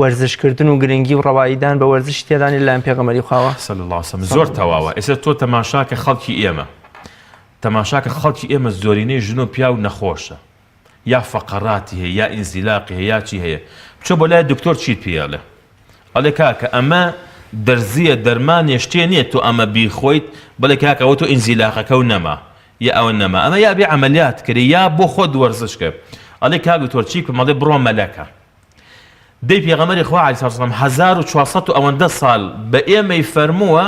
وەرزشکردن و گرنگی و ڕەواییدان بە وەرزشی تێدانی لەلایەن پێغەمبەری خواوە صلی اللە علیه وسلم زۆر تەواوە ئێستا تۆ تەماشاکە خەڵکی ئێمە تەماشاکە خەڵکی ئێمە زۆرینەی ژن و پیاو نەخۆشە یا فەقەراتی هەیە یا ئینزیلاقی هەیە یا چی هەیە بچۆ بۆ لای دکتۆر چیت پێ ئەڵێ ئەڵێ کاکە ئەمە دەرزیە دەرمانێ شتێ نییە تۆ ئەمە بیخۆیت بڵێ کاکە ئەوە تۆ ئینزیلاقەکە و نەما یا ئەوە نەما ئەمە یا بێ عەمەلیات کەری یا بۆ خۆت وەرزش کە ئەڵێ کاک دکتۆر چی بکەم ئەڵێ بڕۆ مەلەکە دەی پێغەمبەری خوا عەلەیهی سڵام 1400 و ئەوەندە ساڵ بە ئێمەی فەرمووە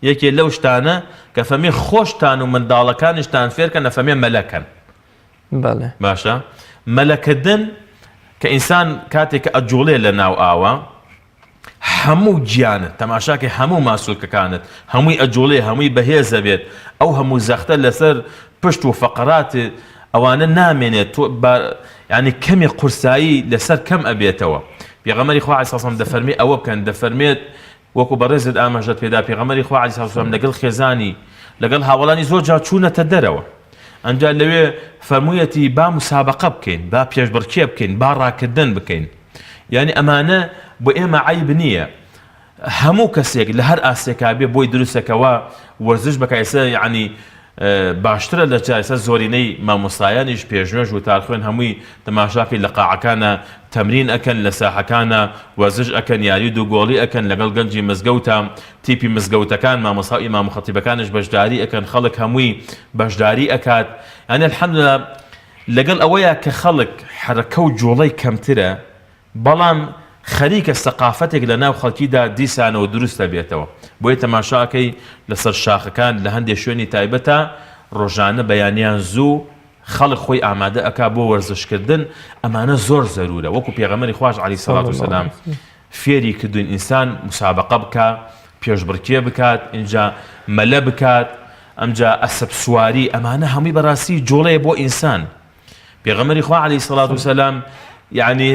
یەکێ لەو شتانە کە فەرمی خۆشتان و منداڵەکانیشتان فێرکەن ئەفەرمێ مەلەکەن بەڵێ. باشە مەلەکردن کە ئینسان کاتێک کە ئەجوڵێ لە ناو ئاوە هەموو گیانت تەماشاکەی هەموو ماسولکەکانت هەمووی ئەجوڵێ هەمووی بەهێزە بێت ئەو هەموو زەختە لەسەر پشت و فەقەرات ئەوانە نامێنێت تۆ ینی کەمی قورسایی لەسەر کەم ئەبێتەوە پێغەمبەری خوا عەلەیهی سڵام دەفەرمێ ئەوە بکەن دەفەرمێت وەکو بەڕێزت ئاماژەت پێدا پێغەمبەری خوا عەلەیهی سڵام لەگەڵ خێزانی لەگەڵ هاوەڵانی زۆر جار چوونەتە دەرەوە ئەنجا لەوێ فەرموویەتی با مسابەقە بکەین با پێشبڕکێ بکەین با ڕاکردن بکەین یعنی ئەمانە بۆ ئێمە عەیب نییە هەموو کەسێک لە هەر ئاستێکا بێ بۆی دروستە کەوا وەرزش بکا ئێستا یعنی باشترە لە جا ئێستا زۆرینەی مامۆستایانیش پێشنوێژ وتارخوێن هەمووی تەماشاکەی لە قاعەکانە تەمرین ئەکەن لە ساحەکانە وەرزش ئەکەن یاری دوو گۆڵی ئەکەن لەگەڵ گەنجی مزگەوتە تیپی مزگەوتەکان مامۆستا و ئیمام و خەتیبەکانش بەشداری ئەکەن خەڵک هەمووی بەشداری ئەکات یعنی الحمدللە لەگەڵ ئەوەیە کە خەڵک حەرەکە و جوڵەی کەمترە بەڵام. خەریکە سەقافەتێک لە ناو خەڵکیدا دیسانەوە دروست ئەبێتەوە. بۆیە تەماشا ئەکەی لەسەر شاخەکان لە هەندێ شوێنی تایبەتا ڕۆژانە بەیانیان زوو خەڵک خۆی ئامادە ئەکا بۆ وەرزش کردن، ئەمانە زۆر زەرورە وەکو پێغەمبەری خواش عەلەیهی سەڵات وسەلام فێری کردوین ئینسان مسابەقە بکا، پێشبڕکێ بکات، ئینجا مەلە بکات، ئەمجا ئەسپ سواری، ئەمانە هەمووی بەڕاستی جوڵەیە بۆ ئینسان. پێغەمبەری خوا عەلەیهی سەڵات وسەلام یعنی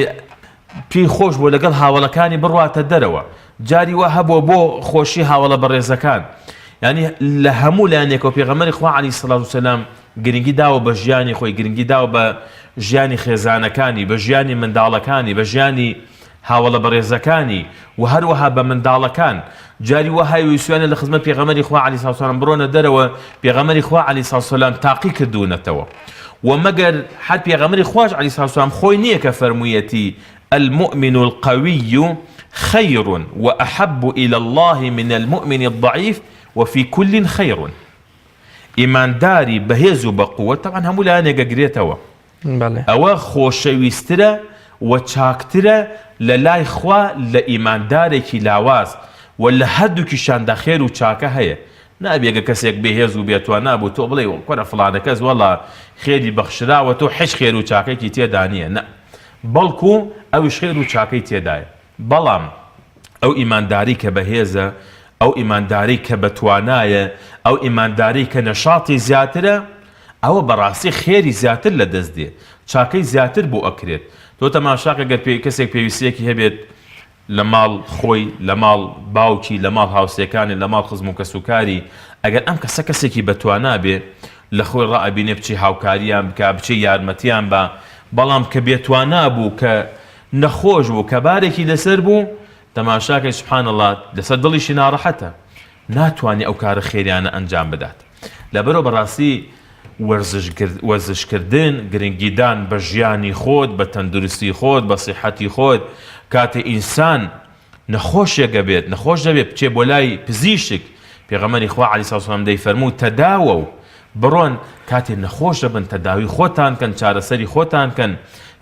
پێی خۆش بوو لەگەڵ هاوەڵەکانی بڕواتە دەرەوە جاری وا هەبووە بۆ خۆشی هاوەڵە بەڕێزەکان یعنی لە هەموو لایەنێکەوە پێغەمبەری خوا عەلەیهی سەڵات وسەلام گرنگی داوە بە ژیانی خۆی گرنگی داوە بە ژیانی خێزانەکانی بە ژیانی منداڵەکانی بە ژیانی هاوەڵە بەڕێزەکانی و هەروەها بە منداڵەکان، جاری وا هەیە ویستویانە لە خزمەت پێغەمبەری خوا علیە سڵاو سلام بڕۆنە دەرەوە، پێغەمبەری خوا علیە سڵاو سلام تاقی کردوونەتەوە و مەگەر هەر پێغەمبەری خواش علیە سڵاو سلام خۆی نییە کە فەرموویەتی المؤمن القوی خیر وأحب إلى الله من المؤمن الضعیف وفی کل خیر ئیمانداری بەهێز و بەقوەت تەبعەن هەموو لایەنێک ئەگرێتەوە ئەوە خۆشەویسترە و چاکترە لە لای خوا لە ئیماندارێکی لاواز و لە هەردووکیشیاندا خێر و چاکە هەیە نابێ گەر کەسێک بێهێز و بێتوانا بوو تۆ بڵێی کوڕە فڵانە کەس وەڵا خێری بەخشراوە تۆ حیچ خێر و چاکەیەکی تێدا نییە نا بەڵکو ئەویش خێر و چاکەی تێدایە بەڵام ئەو ئیماندارەی کە بەهێزە ئەو ئیماندارەی کە بەتوانایە ئەو ئیماندارەی کە نەشاتی زیاترە ئەوە بەڕاستی خێری زیاتر لە دەست دێ چاکەی زیاتر بۆ ئەکرێت تۆ تەماشاکە گەر پێ کەسێک پێویستیەکی هەبێت لە ماڵ خۆی لە ماڵ باوکی لە ماڵ هاوسێکانی لە ماڵ خزم و کەسوکاری ئەگەر ئەم کەسە کەسێکی بەتوانا بێ لە خۆی ڕائەبینێ بچێ هاوکاریان بکا بچێ یارمەتیان با بەڵام کە بێتوانا بوو کە نەخۆش بوو کە بارێکی لەسەر بوو تەماشاکەی سبحان اللە لەسەر دڵیشی ناڕەحەتە ناتوانێ ئەو کارە خێریانە ئەنجام بدات لەبەرئەوە بەڕاستی وەرزشکردن گرنگیدان بە ژیانی خۆت بە تەندروستی خۆت بە سیحەتی خۆت کاتێ ئینسان نەخۆشێک ئەبێت نەخۆش دەبێت بچێ بۆ لای پزیشک پێغەمبەری خوا عەلەیهی سڵاو وسلام دەیفەرموو تەداوەو بڕۆن کاتێ نەخۆش دەبن تەداوی خۆتان کەن چارەسەری خۆتان کەن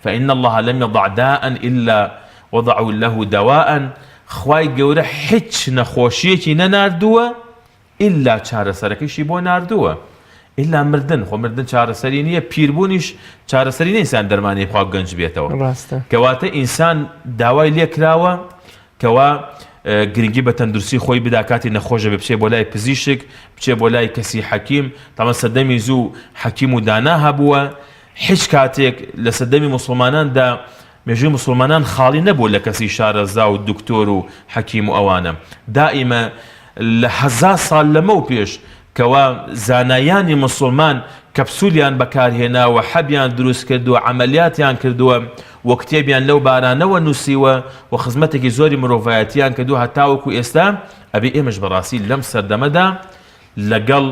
فإن الله لم يضع داء إلا وضع له دواء خوای گەورە هیچ نەخۆشیەکی نەناردووە ئیلا چارەسەرەکەیشی بۆ ناردووە ئیلا مردن خۆ مردن چارەسەری نییە پیربوونیش چارەسەری نیە ئینسان دەرمانی بخوا گەنج بێتەوە ڕاستە کەواتە ئینسان داوای لێکراوە کەوا گرنگی بە تەندروستی خۆی بدا کاتی نەخۆشە بێ بچێ بۆ لای پزیشک بچێ بۆ لای کەسی حەکیم تاوان سەردەمی زوو حەکیم و دانا هەبووە هیچ کاتێک لە سەردەمی موسڵماناندا مێژووی موسڵمانان خاڵی نەبووە لە کەسی شارەزا و دکتۆر و حەکیم و ئەوانە. دائیمە لە هەزا ساڵ لەمەو پێش کەوا زانایانی موسڵمان کەپسولیان بەکارهێناوە، حەبیان دروست کردووە، عەمەلیاتیان کردووە و کتێبیان لەو بارانەوە نووسیوە و خزمەتێکی زۆری مرۆڤایەتیان کردووە هەتاوەکو ئێستا، ئەبێ ئێمەش بەڕاستی لەم سەردەمەدا لەگەڵ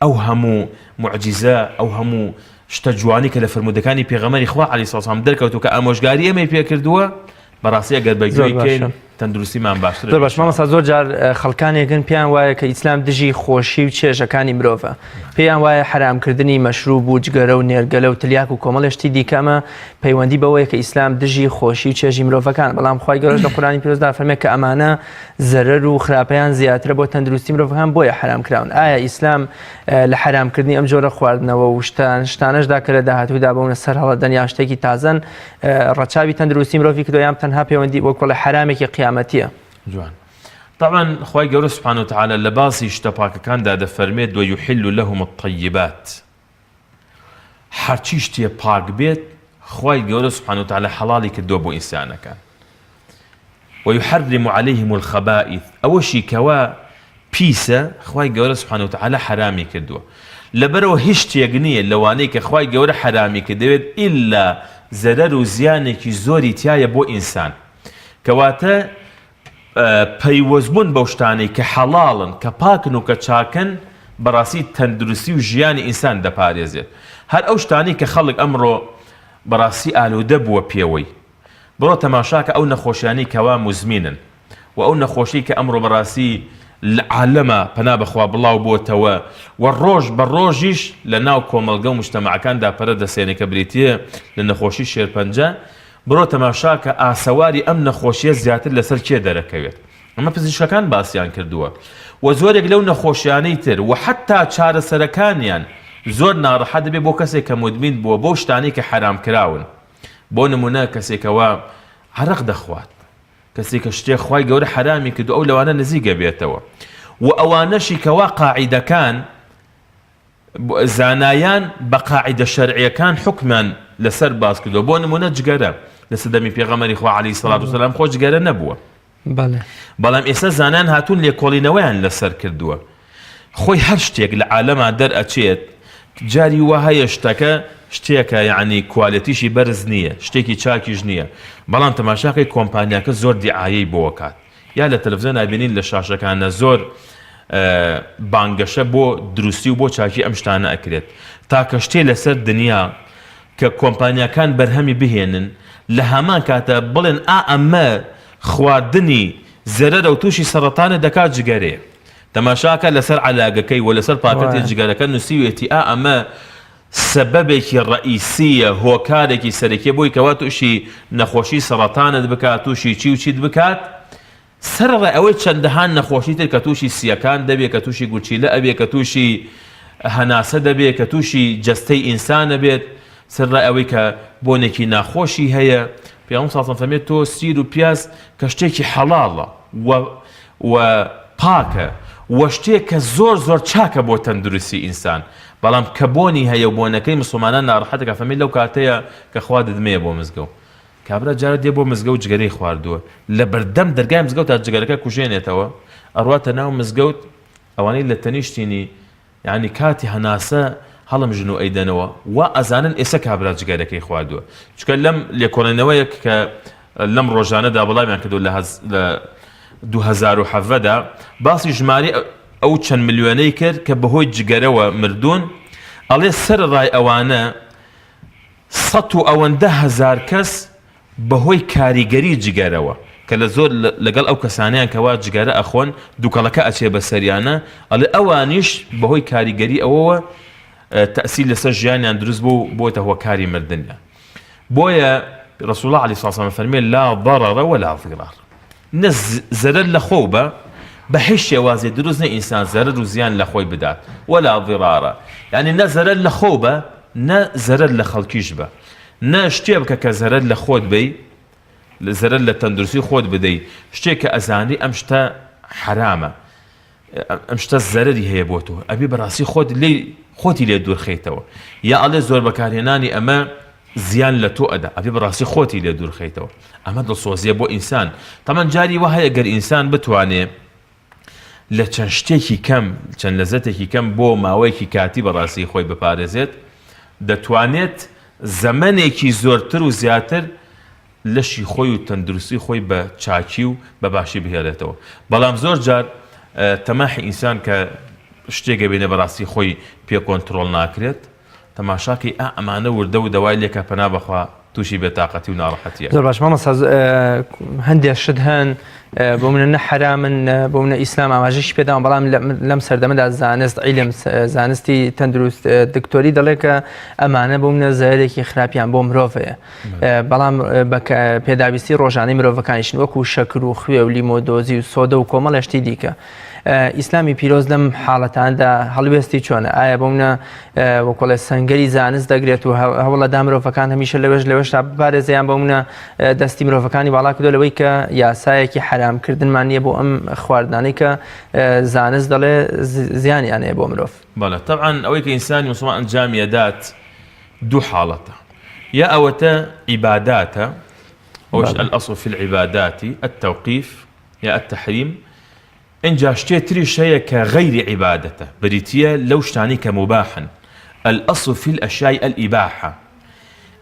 ئەو هەموو موعجیزە، ئەو هەموو شتە جوانەی کە لە فەرموودەکانی پێغەمبەری خوا عەلەیهی سڵاو وسلام دەرکەوتووە کە ئامۆژگاری ئێمەی پێ کردووە، بەڕاستی ئەگەر بە زۆر گوێی کەین باشە. تەندروستیمان باشترە زۆر باش ان شاء مامۆستا الله. زۆر جار خەڵکانێکن پێیان وایە کە ئیسلام دژی خۆشی و چێژەکانی مرۆڤە پێیان وایە حەرامکردنی مەشروب و جگەرە و نێرگەلە و تلیاک و کۆمەڵێ شتی دیکە ئەمە پەیوەندی بەوەیە کە ئیسلام دژی خۆشی و چێژی مرۆڤەکان بەڵام خوای گەورەش لە قورئانی پیرۆزدا فەرمێ کە ئەمانە زەرەر و خراپەیان زیاترە بۆ تەندروستی مرۆڤەکان بۆیە حەرام کراون ئایا ئیسلام لە حەرامکردنی ئەم جۆرە خواردنەوە و شتان شتانەشدا کە لە داهاتوودا بەونە سەر هەڵەدەن یا شتێکی تازەن ڕەچاوی تەندروستی مرۆڤی کردووە یان تەنها پەیوەندی وەک بڵێ حەرامێکی قیامەتیە؟ جوان طبعا خوای گەورە سبحانه وتعالی لە باسی شتە پاکەکاندا دەفەرمێت ویحل لهم الطیبات هەرچی شتێ پاک بێت خوای گەورە سبحانه وتعالی حەڵاڵی کردووە بۆ ئینسانەکان ويحرم عليهم الخبائث ئەوەشی کەوا پیسە خوای گەورە سبحانه وتعالی حەرامی کردووە لەبەرەوە هیچ شتێک نییە لەوانەی کە خوای گەورە حەرامی کردەوێت ئیلا زەرەر و زیانێکی زۆری تایە بۆ ئینسان کەواتە پەیوەستبوون بەو شتانەی کە حەڵاڵن، کە پاکن و کە چاکن، بەڕاستی تەندروستی و ژیانی ئینسان دەپارێزێت. هەر ئەو شتانەی کە خەڵک ئەمڕۆ بەڕاستی ئالوودە بووە پێوەی. بڕۆ تەماشاکە ئەو نەخۆشیانەی کەوا موزمینن و ئەو نەخۆشیەی کە ئەمڕۆ بەڕاستی لە عالەما پەنا بەخوا بڵاو بۆتەوە و ڕۆژ بە ڕۆژیش لە ناو کۆمەڵگە و موجتەمەعەکاندا پەرە دەسێنێ کە بریتییە لە نەخۆشی شێرپەنجە. بڕۆ تەماشاکە ئاسەواری ئەم نەخۆشیە زیاتر لەسەر کێ دەرەکەوێت. ئەمە پزیشکەکان باسیان کردووە و زۆرێک لەو نەخۆشیانەی تر و حەتا چارەسەرەکانیان زۆر ناڕەحەت دەبێت بۆ کەسێک کە مدمین بووە بەو شتانەی کە حەرام کراون. بۆ نمونە کەسێک کەوا عەرەق دەخوات، کەسێک کە شتێک خوای گەورە حەرامی کردو ئەو لەوانە نزیک ئەبێتەوە و ئەوانەشی کەوا قاعیدەکان زانایان بە قاعیدە شەرعیەکان حوکمیان لەسەر باس کردوە بۆ نمونە جگەرە لە سەردەمی پێغەمبەری خوا عەلەیهی سەڵات وسەلام خۆ جگەرە نەبووە بەڵام ئێستا زانایان هاتوون لێکۆڵینەوەیان لەسەر کردووە خۆی هەر شتێک لە عالەما دەرئەچێت جاری وا هەیە شتەکە شتێکە یعنی کوالێتیشی بەرز نییە شتێکی چاکیش نییە بەڵام تەماشاکەی کۆمپانیاکە زۆر دیعایەی بۆکات یا لە تەلەفزیۆن ئەبینین لە شاشەکانە زۆر بانگەشە بۆ دروستی و بۆ چاکی ئەم شتانە ئەکرێت تاکە شتێ لەسەر دنیا کە کۆمپانیاکان بەرهەمی بهێنن لە هەمان کاتە بڵێن ئا ئەمە خواردنی زەرەرە و تووشی سەڕەتانە دەکات جگەرەیە تەماشاکە لەسەر عەلاگەکەی و لەسەر پاکەتی جگەرەکە نووسیوێتی ئا ئەمە سەبەبێکی ڕەئیسییە، هۆکارێکی سەرەکیە بۆی کەوا توشی نەخۆشی سەڕەتانت بکات، توشی چی و چیت بکات، سەرەڕای ئەوەی چەندەها نەخۆشی تر کە توشی سیەکان دەبێ، کە توشی گورچیلە ئەبێ، کە توشی هەناسە دەبێ، کە توشی جەستەی ئینسان ئەبێت، سەرەڕای ئەوەی کە بۆنێکی ناخۆشی هەیە، پێغەمبەر صلی اللە علیه و سلم فەرمووی تۆ سیر و پیاز کە شتێکی حەڵاڵە و و پاکە و شتێک کە زۆر زۆر چاکە بۆ تەندروستی ئینسان بەڵام کە بۆنی هەیە و بۆنەکەی مسوڵمانان ناڕەحەت دەکات فەرمی لەو کاتەیە کە خوا ددمەیە بۆ مزگەوت کابرا جارە دێ بۆ مزگەوت جگەرەی خواردووە لە بەردەم دەرگای مزگەوت تا جگەرەکە کوژێنێتەوە ئەڕواتە ناو مزگەوت ئەوانەی لە تەنیشتینی یانی کاتی هەناسە هەڵمژن و ئەیدەنەوە وا ئەزانن ئێسە کابرا جگەرەکەی خواردووە چونکە لەم لێکۆڵێنەوەیەک کە لەم ڕۆژانەدا بڵاویان کردو لە 2017 دا باسی ژماری ئەو چەند ملیۆنەی کرد کە بەهۆی جگەرەوە مردوون ئەڵێ سەر ڕای ئەوانە سەد و ئەوەندە هەزار کەس بەهۆی کاریگەری جگەرەوە کە لە زۆر لەگەڵ ئەو کەسانەیان کەوا جگەرە ئەخۆن دوکەڵەکە ئەچێ بەسەریانە ئەڵێ ئەوانیش بەهۆی کاریگەری ئەوەوە تەئسیر لەسەر ژیانیان دروست بوو و بۆتە هۆکاری مردنیان بۆیە رسول الله علیه الصلاة والسلام فەرمێ لا ضرر ولا ضرار نە زەرەر لە خۆو بە بە هیچ شێوازێ دروست نیە ئینسان زەرەر و زیان لە خۆی بدات ولا ضرارە یعنی نە زەرەر لە خۆو بە نە زەرەر لە خەڵکیش بە نە شتێ بکە کە زەرەر لە خۆت بەی زەرەر لە تەندروستی خۆت بدەی شتێک کە ئەزانی ئەم شتە حەرامە ئەم شتە زەرەری هەیە بۆ تۆ ئەبێ بەڕاستی خۆت لێ خۆتی لێ دوورخەیتەوە یا ئەڵێ زۆر بەکارهێنانی ئەمە زیان لە تۆ ئەدا ئەبێ بەڕاستی خۆتی لێ دوورخەیتەوە ئەمە دڵسۆزیە بۆ ئینسان تەمان جاری وە هەیە گەر ئینسان بتوانێ لە چەند شتێکی کەم چەند لەزەتێکی کەم بۆ ماوەیەکی کاتی بەڕاستی خۆی بپارێزێت دەتوانێت زەمەنێکی زۆرتر و زیاتر لەشی خۆی و تەندروستی خۆی بە چاکی و بە باشی بهێڵێتەوە بەڵام زۆر جار تەماحی ئینسان کە شتێک ئەبینێ بەڕاستی خۆی پێ کۆنترۆڵ ناکرێت تەماشاکەی ئا ئەمانە وردە و دەوای لێکە پەنا بەخوا تووشی بێتاقەتی و ناڕەحەتیە. زۆر باش مامۆستا هەندێک شت هەن بۆ منە نە حەرامن بۆ منە ئیسلام ئاماژەشی پێداوە بەڵام لەم سەردەمەدا زانست عیلم زانستی تەندروست دکتۆری دەڵێ کە ئەمانە بۆ منە زەرێکی خراپیان بۆ مرۆڤ هەیە بەڵام پێداویستی ڕۆژانەی مرۆڤەکانیشن وەکو شەکر و خوێ و لیمۆدۆزی و سۆدە و کۆمەڵێ شتی دیکە. ئیسلامی پیرۆز لەم حاڵەتاندا هەڵوێستی چۆنە ئایا بۆ منە وەکۆڵێ سەنگەری زانست دەگرێت و هەوڵەدا مرۆڤەکان هەمیشە لەوێش لەوێشتا بپارێزیان بۆ منە دەستی مرۆڤەکانی باڵا کردو لەوەی کە یاسایەکی حەرامکردنمان نییە بۆ ئەم خواردنانەی کە زانست دەڵێ زیانیان هەیە بۆ مرۆڤ. بەڵێ تەبعەن ئەوەی کە ئینسانی موسڵمان ئەنجامی ئەدات دوو حاڵەتە یا ئەوەتە عیباداتە ئەوش الأصل في العبادات التوقيف یا التحریم ئینجا شتێ تریش هەیە کە غەیری عیبادەتە بریتییە لەو شتانەی کە موباحن الأصل في الأشیاء الإباحە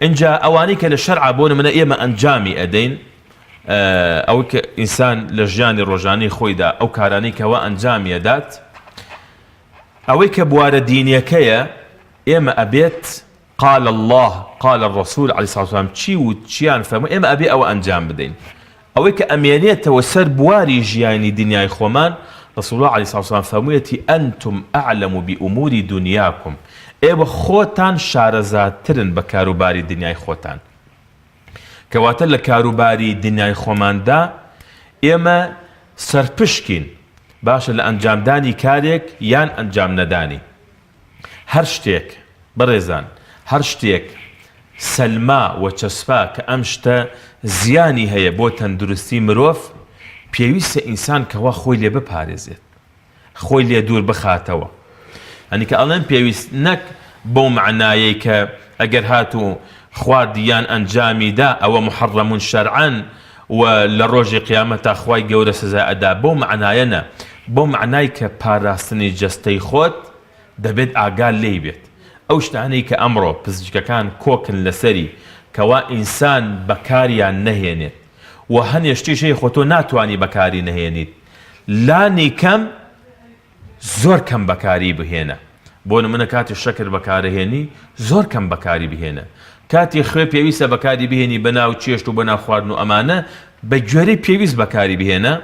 ئینجا ئەوانەی کە لە شەرعا بۆ نمونە ئێمە ئەنجامی ئەدەین ئەوەی کە ئینسان لە ژیانی ڕۆژانەی خۆیدا ئەو کارانەی کەوا ئەنجامی ئەدات ئەوەی کە بوارە دینیەکەیە ئێمە ئەبێت قال اللە قال الرسول علیە الصلوة والسلام چی وت چیان فەرموو ئێمە ئەبێ ئەوە ئەنجام بدەین ئەوەی کە ئەمێنێتەوە سەر بواری ژیانی دنیای خۆمان رسول اللە علیە الصلوة والسلام فەرموویەتی انتم اعلم بامور دنیاکم ئێوە خۆتان شارەزاترن بە کاروباری دنیای خۆتان. کەواتە لە کاروباری دنیای خۆماندا ئێمە سەرپشکین باشە لە ئەنجامدانی کارێک یان ئەنجام نەدانی هەر شتێک بەڕێزان هەر شتێک سەلما و چەسپا کە ئەم شتە زیانی هەیە بۆ تەندروستی مرۆڤ پێویستە ئینسان کەوا خۆی لێ بپارێزێت خۆی لێ دوور بخاتەوە. یانی کە ئەڵێم پێویست نەک بەو مەعنایەی کە ئەگەر هاتوو خواردی یان ئەنجامی دا ئەوە محرم شرعا و لە ڕۆژی قیامەتا خوای گەورە سزای ئەدا بەو مەعنایە نا بەو مەعنای کە پاراستنی جەستەی خۆت دەبێت ئاگا لێی بێت ئەو شتانەی کە ئەمڕۆ پزیشکەکان کۆکن لەسەری کەوا ئینسان بەکاریان نەهێنێت و هەنێ شتیش هەیە خۆ تۆ ناتوانی بەکاری نەهێنیت لانی کەم زۆر کەم بەکاری بهێنە بۆ نمونە کاتی شەکر بەکارەهێنی زۆر کەم بەکاری بهێنە کاتی خوێ پێویستە بەکاری بهێنی بەناو چێشت و بەناو خواردن و ئەمانە بە گوێرەی پێویست بەکاری بهێنە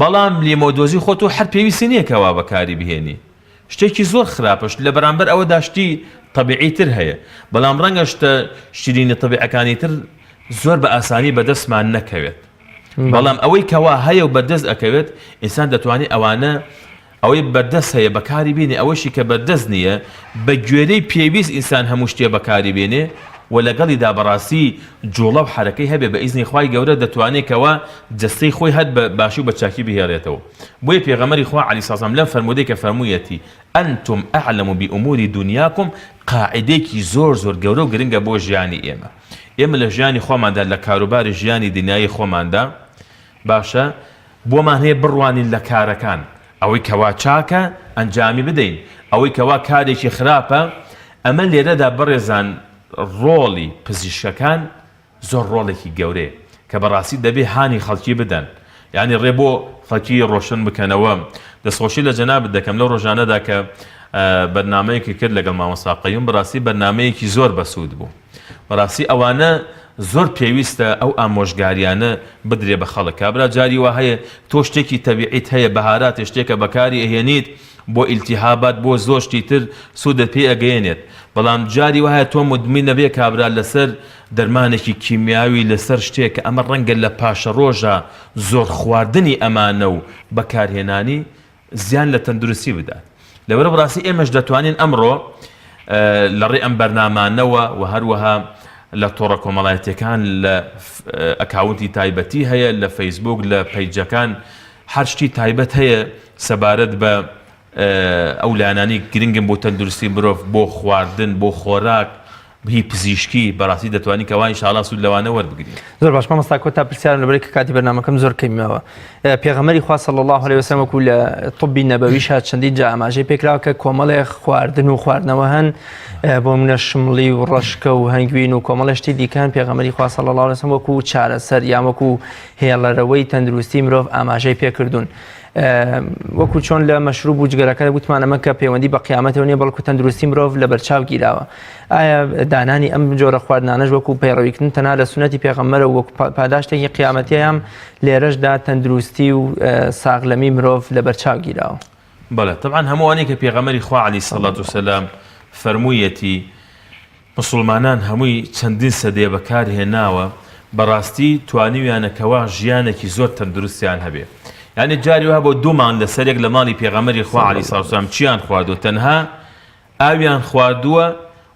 بەڵام لیمۆدۆزی خۆ تۆ هەر پێویستی نییە کەوا بەکاری بهێنی شتێکی زۆر خراپە لە بەرامبەر ئەوەدا شتی تەبیعی تر هەیە بەڵام ڕەنگە شتە شیرینە تەبیعەکانی تر زۆر بە ئاسانی بەدەستمان نەکەوێت بەڵام ئەوەی کەوا هەیە و بەردەست ئەکەوێت ئینسان دەتوانێت ئەوانە ئەوەی بەردەست هەیە بەکاری بینێ ئەوەشی کە بەردەست نییە بە گوێرەی پێویست ئینسان هەموو شتێ بەکاری بێنێ و لەگەڵیدا بەڕاستی جوڵە و حەرەکەی هەبێ بە ئیزنی خوای گەورە دەتوانێ کەوا جەستەی خۆی هەر بە باشی و بە چاکی بهێڵێتەوە بۆیە پێغەمبەری خوا عەلی سەلام لەم فەرموودەی کە فەرموویەتی انتم اعلم بامور دنیاکم قاعیدەیەکی زۆر زۆر گەورە و گرنگە بۆ ژیانی ئێمە ئێمە لە ژیانی خۆماندا لە کاروباری ژیانی دنیایی خۆماندا باشە بۆمان هەیە بڕوانین لە کارەکان ئەوەی کەوا چاکە ئەنجامی بدەین ئەوەی کەوا کارێکی خراپە ئەمە لێرەدا بەڕێزان ڕۆڵی پزیشکەکان زۆر ڕۆڵێکی گەورەیە کە بەڕاستی دەبێ هانی خەڵکی بدەن یانی ڕێ بۆ خەڵکی ڕۆشن بکەنەوە دەستخۆشی لە جەنابت دەکەم لەو ڕۆژانەدا کە بەرنمەیەکی کرد لەگەڵ مامۆستا قەیوم بەڕاستی بەرنمەیەکی زۆر بەسوود بوو بەڕاستی ئەوانە زۆر پێویستە ئەو ئامۆژگاریانە بدرێ بە خەڵک کابرا جاری وا هەیە تۆ شتێکی تەبیعیت هەیە بەهاراتێ شتێکە بەکاری ئەهێنیت بۆ ئیلتیهابات بۆ زۆر شتی تر سوودت پێ ئەگەیەنێت بەڵام جاری وا هەیە تۆ مدمین نەبێ کابرا لەسەر دەرمانێکی کیمیاوی لەسەر شتێک کە ئەمە ڕەنگە لە پاشەڕۆژا زۆر خواردنی ئەمانە و بەکارهێنانی زیان لە تەندروستی بدات لەبەر بەڕاستی ئێمەش دەتوانین ئەمڕۆ لە ڕێ ئەم بەرنامانەوە و هەروەها لە تۆڕە کۆمەڵایەتیەکان لە ئەکاونتی تایبەتی هەیە لە فەیسبوک لە پەیجەکان هەر شتی تایبەت هەیە سەبارەت بە ئەو لایەنانەی گرنگن بۆ تەندروستی مرۆڤ بۆ خواردن بۆ خۆراک هی پزیشکی بەڕاستی دەتوانین کەوا ئینشاڵا سوود لەوانە وەربگرین. زۆر باش مامۆستا کۆتا پرسیارم لەبەرەی کە کاتی بەرنامەکەم زۆر کەمی ماوە پێغەمبەری خوا صلی الله علیه وسلم وەکو لە طبی نەبەویشا چەندین جا ئاماژەی پێکراوە کە کۆمەڵێ خواردن و خواردنەوە هەن بۆ منە شمڵی و ڕەشکە و هەنگوین و کۆمەڵێ شتی دیکان پێغەمبەری خوا صلی الله علیه وسلم وەکو چارەسەر یان وەکو هێڵەرەوەی تەندروستی مرۆڤ ئاماژەی پێکردوون. وەکو چۆن لە مەشروب و جگەرەکە وتمان ئەمە کە پەیوەندی بە قیامەتەوە نیە بەڵکو تەندروستی مرۆڤ لە بەرچاو گیراوە ئایا دانانی ئەم جۆرە خواردنانەش وەکو پەیڕەویکردن تەنها لە سونەتی پێغەمبەرە وەکو پاداشتێکی قیامەتیام لێرەشدا تەندروستی و ساغلەمی مرۆڤ لە بەرچاو گیراوە بەڵێ طبعا هەمووانی کە پێغەمبەری خوا عەلەیهی سەڵات وسەلام فەرموویەتی موسڵمانان هەمووی چەندین سەدەیە بەکار هێناوە بەڕاستی توانیویانە کەوا ژیانێکی زۆر تەندروستیان هەبێ یانی جاری وها بۆ دوو مانگ لەسەرێک لە ماڵی پێغەمبەری خوا عەلەیهی سڵاو سلام چیان خواردووە تەنها ئاویان خواردووە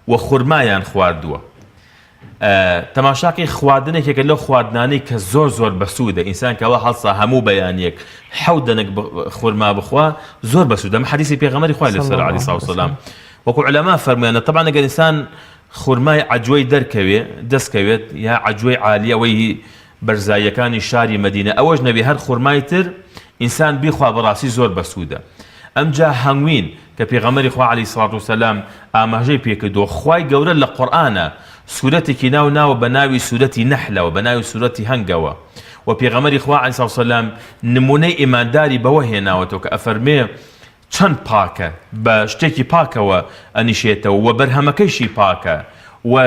و خورمایان خواردووە تەماشاکەی خواردنێکێکە لەو خواردنانەی کە زۆر زۆر بەسوودە ئینسان کەوا هەڵسا هەموو بەیانیەک حەوت دەنک خورما بخوا زۆر بەسوودە ئەمە حەدیسی پێغەمبەری خوای لەسەر عەلەیهی سڵاو سلام وەکو عولەما فەرموویانە تەبعەن ئەگەر ئینسان خورمای عەجوەی دەرکەوێ دەست کەوێت یا عەجوەی عالیە ئەوەی هی بەرزاییەکانی شاری مەدینە ئەوەش نەبێ هەر خورمای تر ئینسان بیخوا بەڕاستی زۆر بەسوودە ئەمجا هەنگوین کە پێغەمبەری خوا عەلەیهی سڵات وسەلام ئاماژەی پێکردووە خوای گەورە لە قورئانە سورەتێکی ناو ناوە بە ناوی سورەتی نەحلەوە بە ناوی سورەتی هەنگەوە و پێغەمبەری خوا عەلەیهی سڵات وسەلام نمونەی ئیمانداری بەوە هێناوەتەوە کە ئەفەرمێ چەند پاکە بە شتێکی پاکەوە ئەنیشێتەوە وە بەرهەمەکەیشی پاکە وە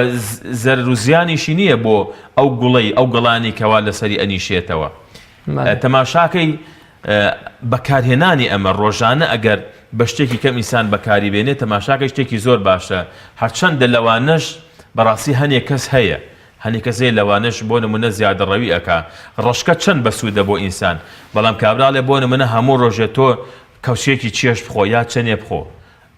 زەرەر و زیانیشی نییە بۆ ئەو گوڵەی ئەو گەڵانی کەوا لەسەری ئەنیشێتەوە تەماشاکەی بەکارهێنانی ئەمە ڕۆژانە ئەگەر بە شتێکی کەم ئینسان بەکاری بێنێ تەماشاکەی شتێکی زۆر باشە هەرچەندە لەوانەش بەڕاستی هەنێک کەس هەیە. هەنێ کەس هەیە لەوانەش بۆ نمونە زیادەڕەوی ئەکا ڕەشکە چەند بەسوودە بۆ ئینسان بەڵام کابرا ئەڵێ بۆ نمونە هەموو ڕۆژێ تۆ کەوچێکی چێشت بخۆ یا چەنێ بخۆ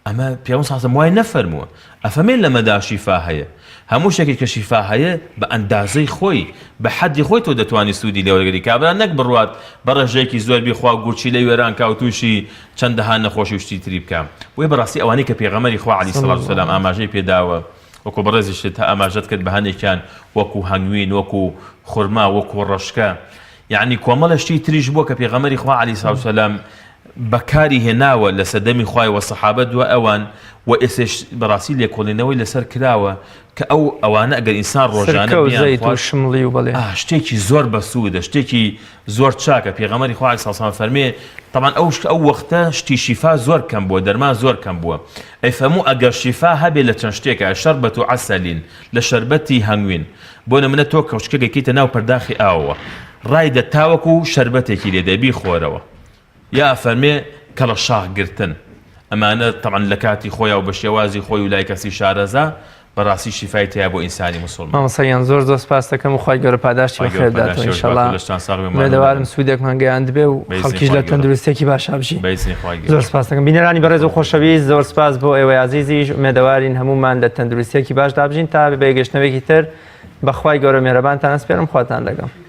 ئەمە پێغەمبەر صلی اللە علیە وسلم وای نەفەرمووە ئەفەرمێ لەمەدا شیفا هەیە هەموو شتێکی کە شیفا هەیە بە ئەندازەی خۆی بە حەدی خۆی تۆ دەتوانی سوودی لێ وەرگری کابرا نەک بڕوات بە ڕێژەیەکی زۆر بیخوا و گورچیلەی وێران کا و تووشی چەندەها نەخۆشی و شتی تری بکا بۆیە بەڕاستی ئەوانەی کە پێغەمبەری خوا علیە الصلوة والسلام ئاماژەی پێداوە وەکو بەڕێزیشت ئاماژەت کرد بە هەندێکیان وەکو هەنگوین وەکو خورما وەکو ڕەشکە یعنی کۆمەڵە شتی تریش بووە کە پێغەمبەری خوا علیە الصلوة والسلام بەکاری هێناوە لە سەردەمی خوای وە سەحابە دوای ئەوان وە ئێسێش بەڕاستی لێکۆڵینەوەی لەسەر کراوە کە ئەو ئەوانە ئەگەر ئینسان ڕۆژانە سرکە و بیان زەیت و خوارد شمڵی و بەڵێ. ئا شتێکی زۆر بەسوودە شتێکی زۆر چاکە پێغەمبەری خوا علیە سلام فەرمێ تەبعەن ئەو ئەو وەختە شتی شیفا زۆر کەم بووە دەرمان زۆر کەم بووە ئەی فەرموو ئەگەر شیفا هەبێ لە چەند شتێکە شەربەت و عەسەلین لە شەربەتی هەنگوین بۆ نمونە تۆ کەوچکێک ئەکەیتە ناو پەرداخی ئاوەوە ڕایدە تاوەکو شەربەتێکی لێ دێ بیخۆرەوە یا ئەفەرمێ کەڵە شاخ گرتن ئەمانە تەبعەن لە کاتی خۆیا و بە شێوازی خۆی و لای کەسی شارەزا بەڕاستی شیفای تیایە بۆ ئینسانی موسوڵمان. مامۆستا گیان زۆر زۆر سپاست دەکەم و خوای گەورە پاداشتی خوای گەورە بەخێر بداتەوە پاداشتی ان بەخێر شاء بات اللە و لەشتان ساغ بێ مانوو ئومێدەوارم نەبن سوودێکمان گەیاندبێ و بە ئیزنی خەڵکیش خوای لە گەورە تەندروستیەکی باشا بژی بە ئیزنی خوای زۆر گەورە سپاست دەکەم بینەرانی بەڕێز و خۆشەویست زۆر سپاس بۆ ئێوەی ئازیزیش ئومێدەوارین هەموومان لە تەندروستیەکی باشدا بژین تا بە یەکگەشتنەوەیەکی تر بەخوای گەورە مێرەبانتان ئەسپێرم خواتان لەگەڵ.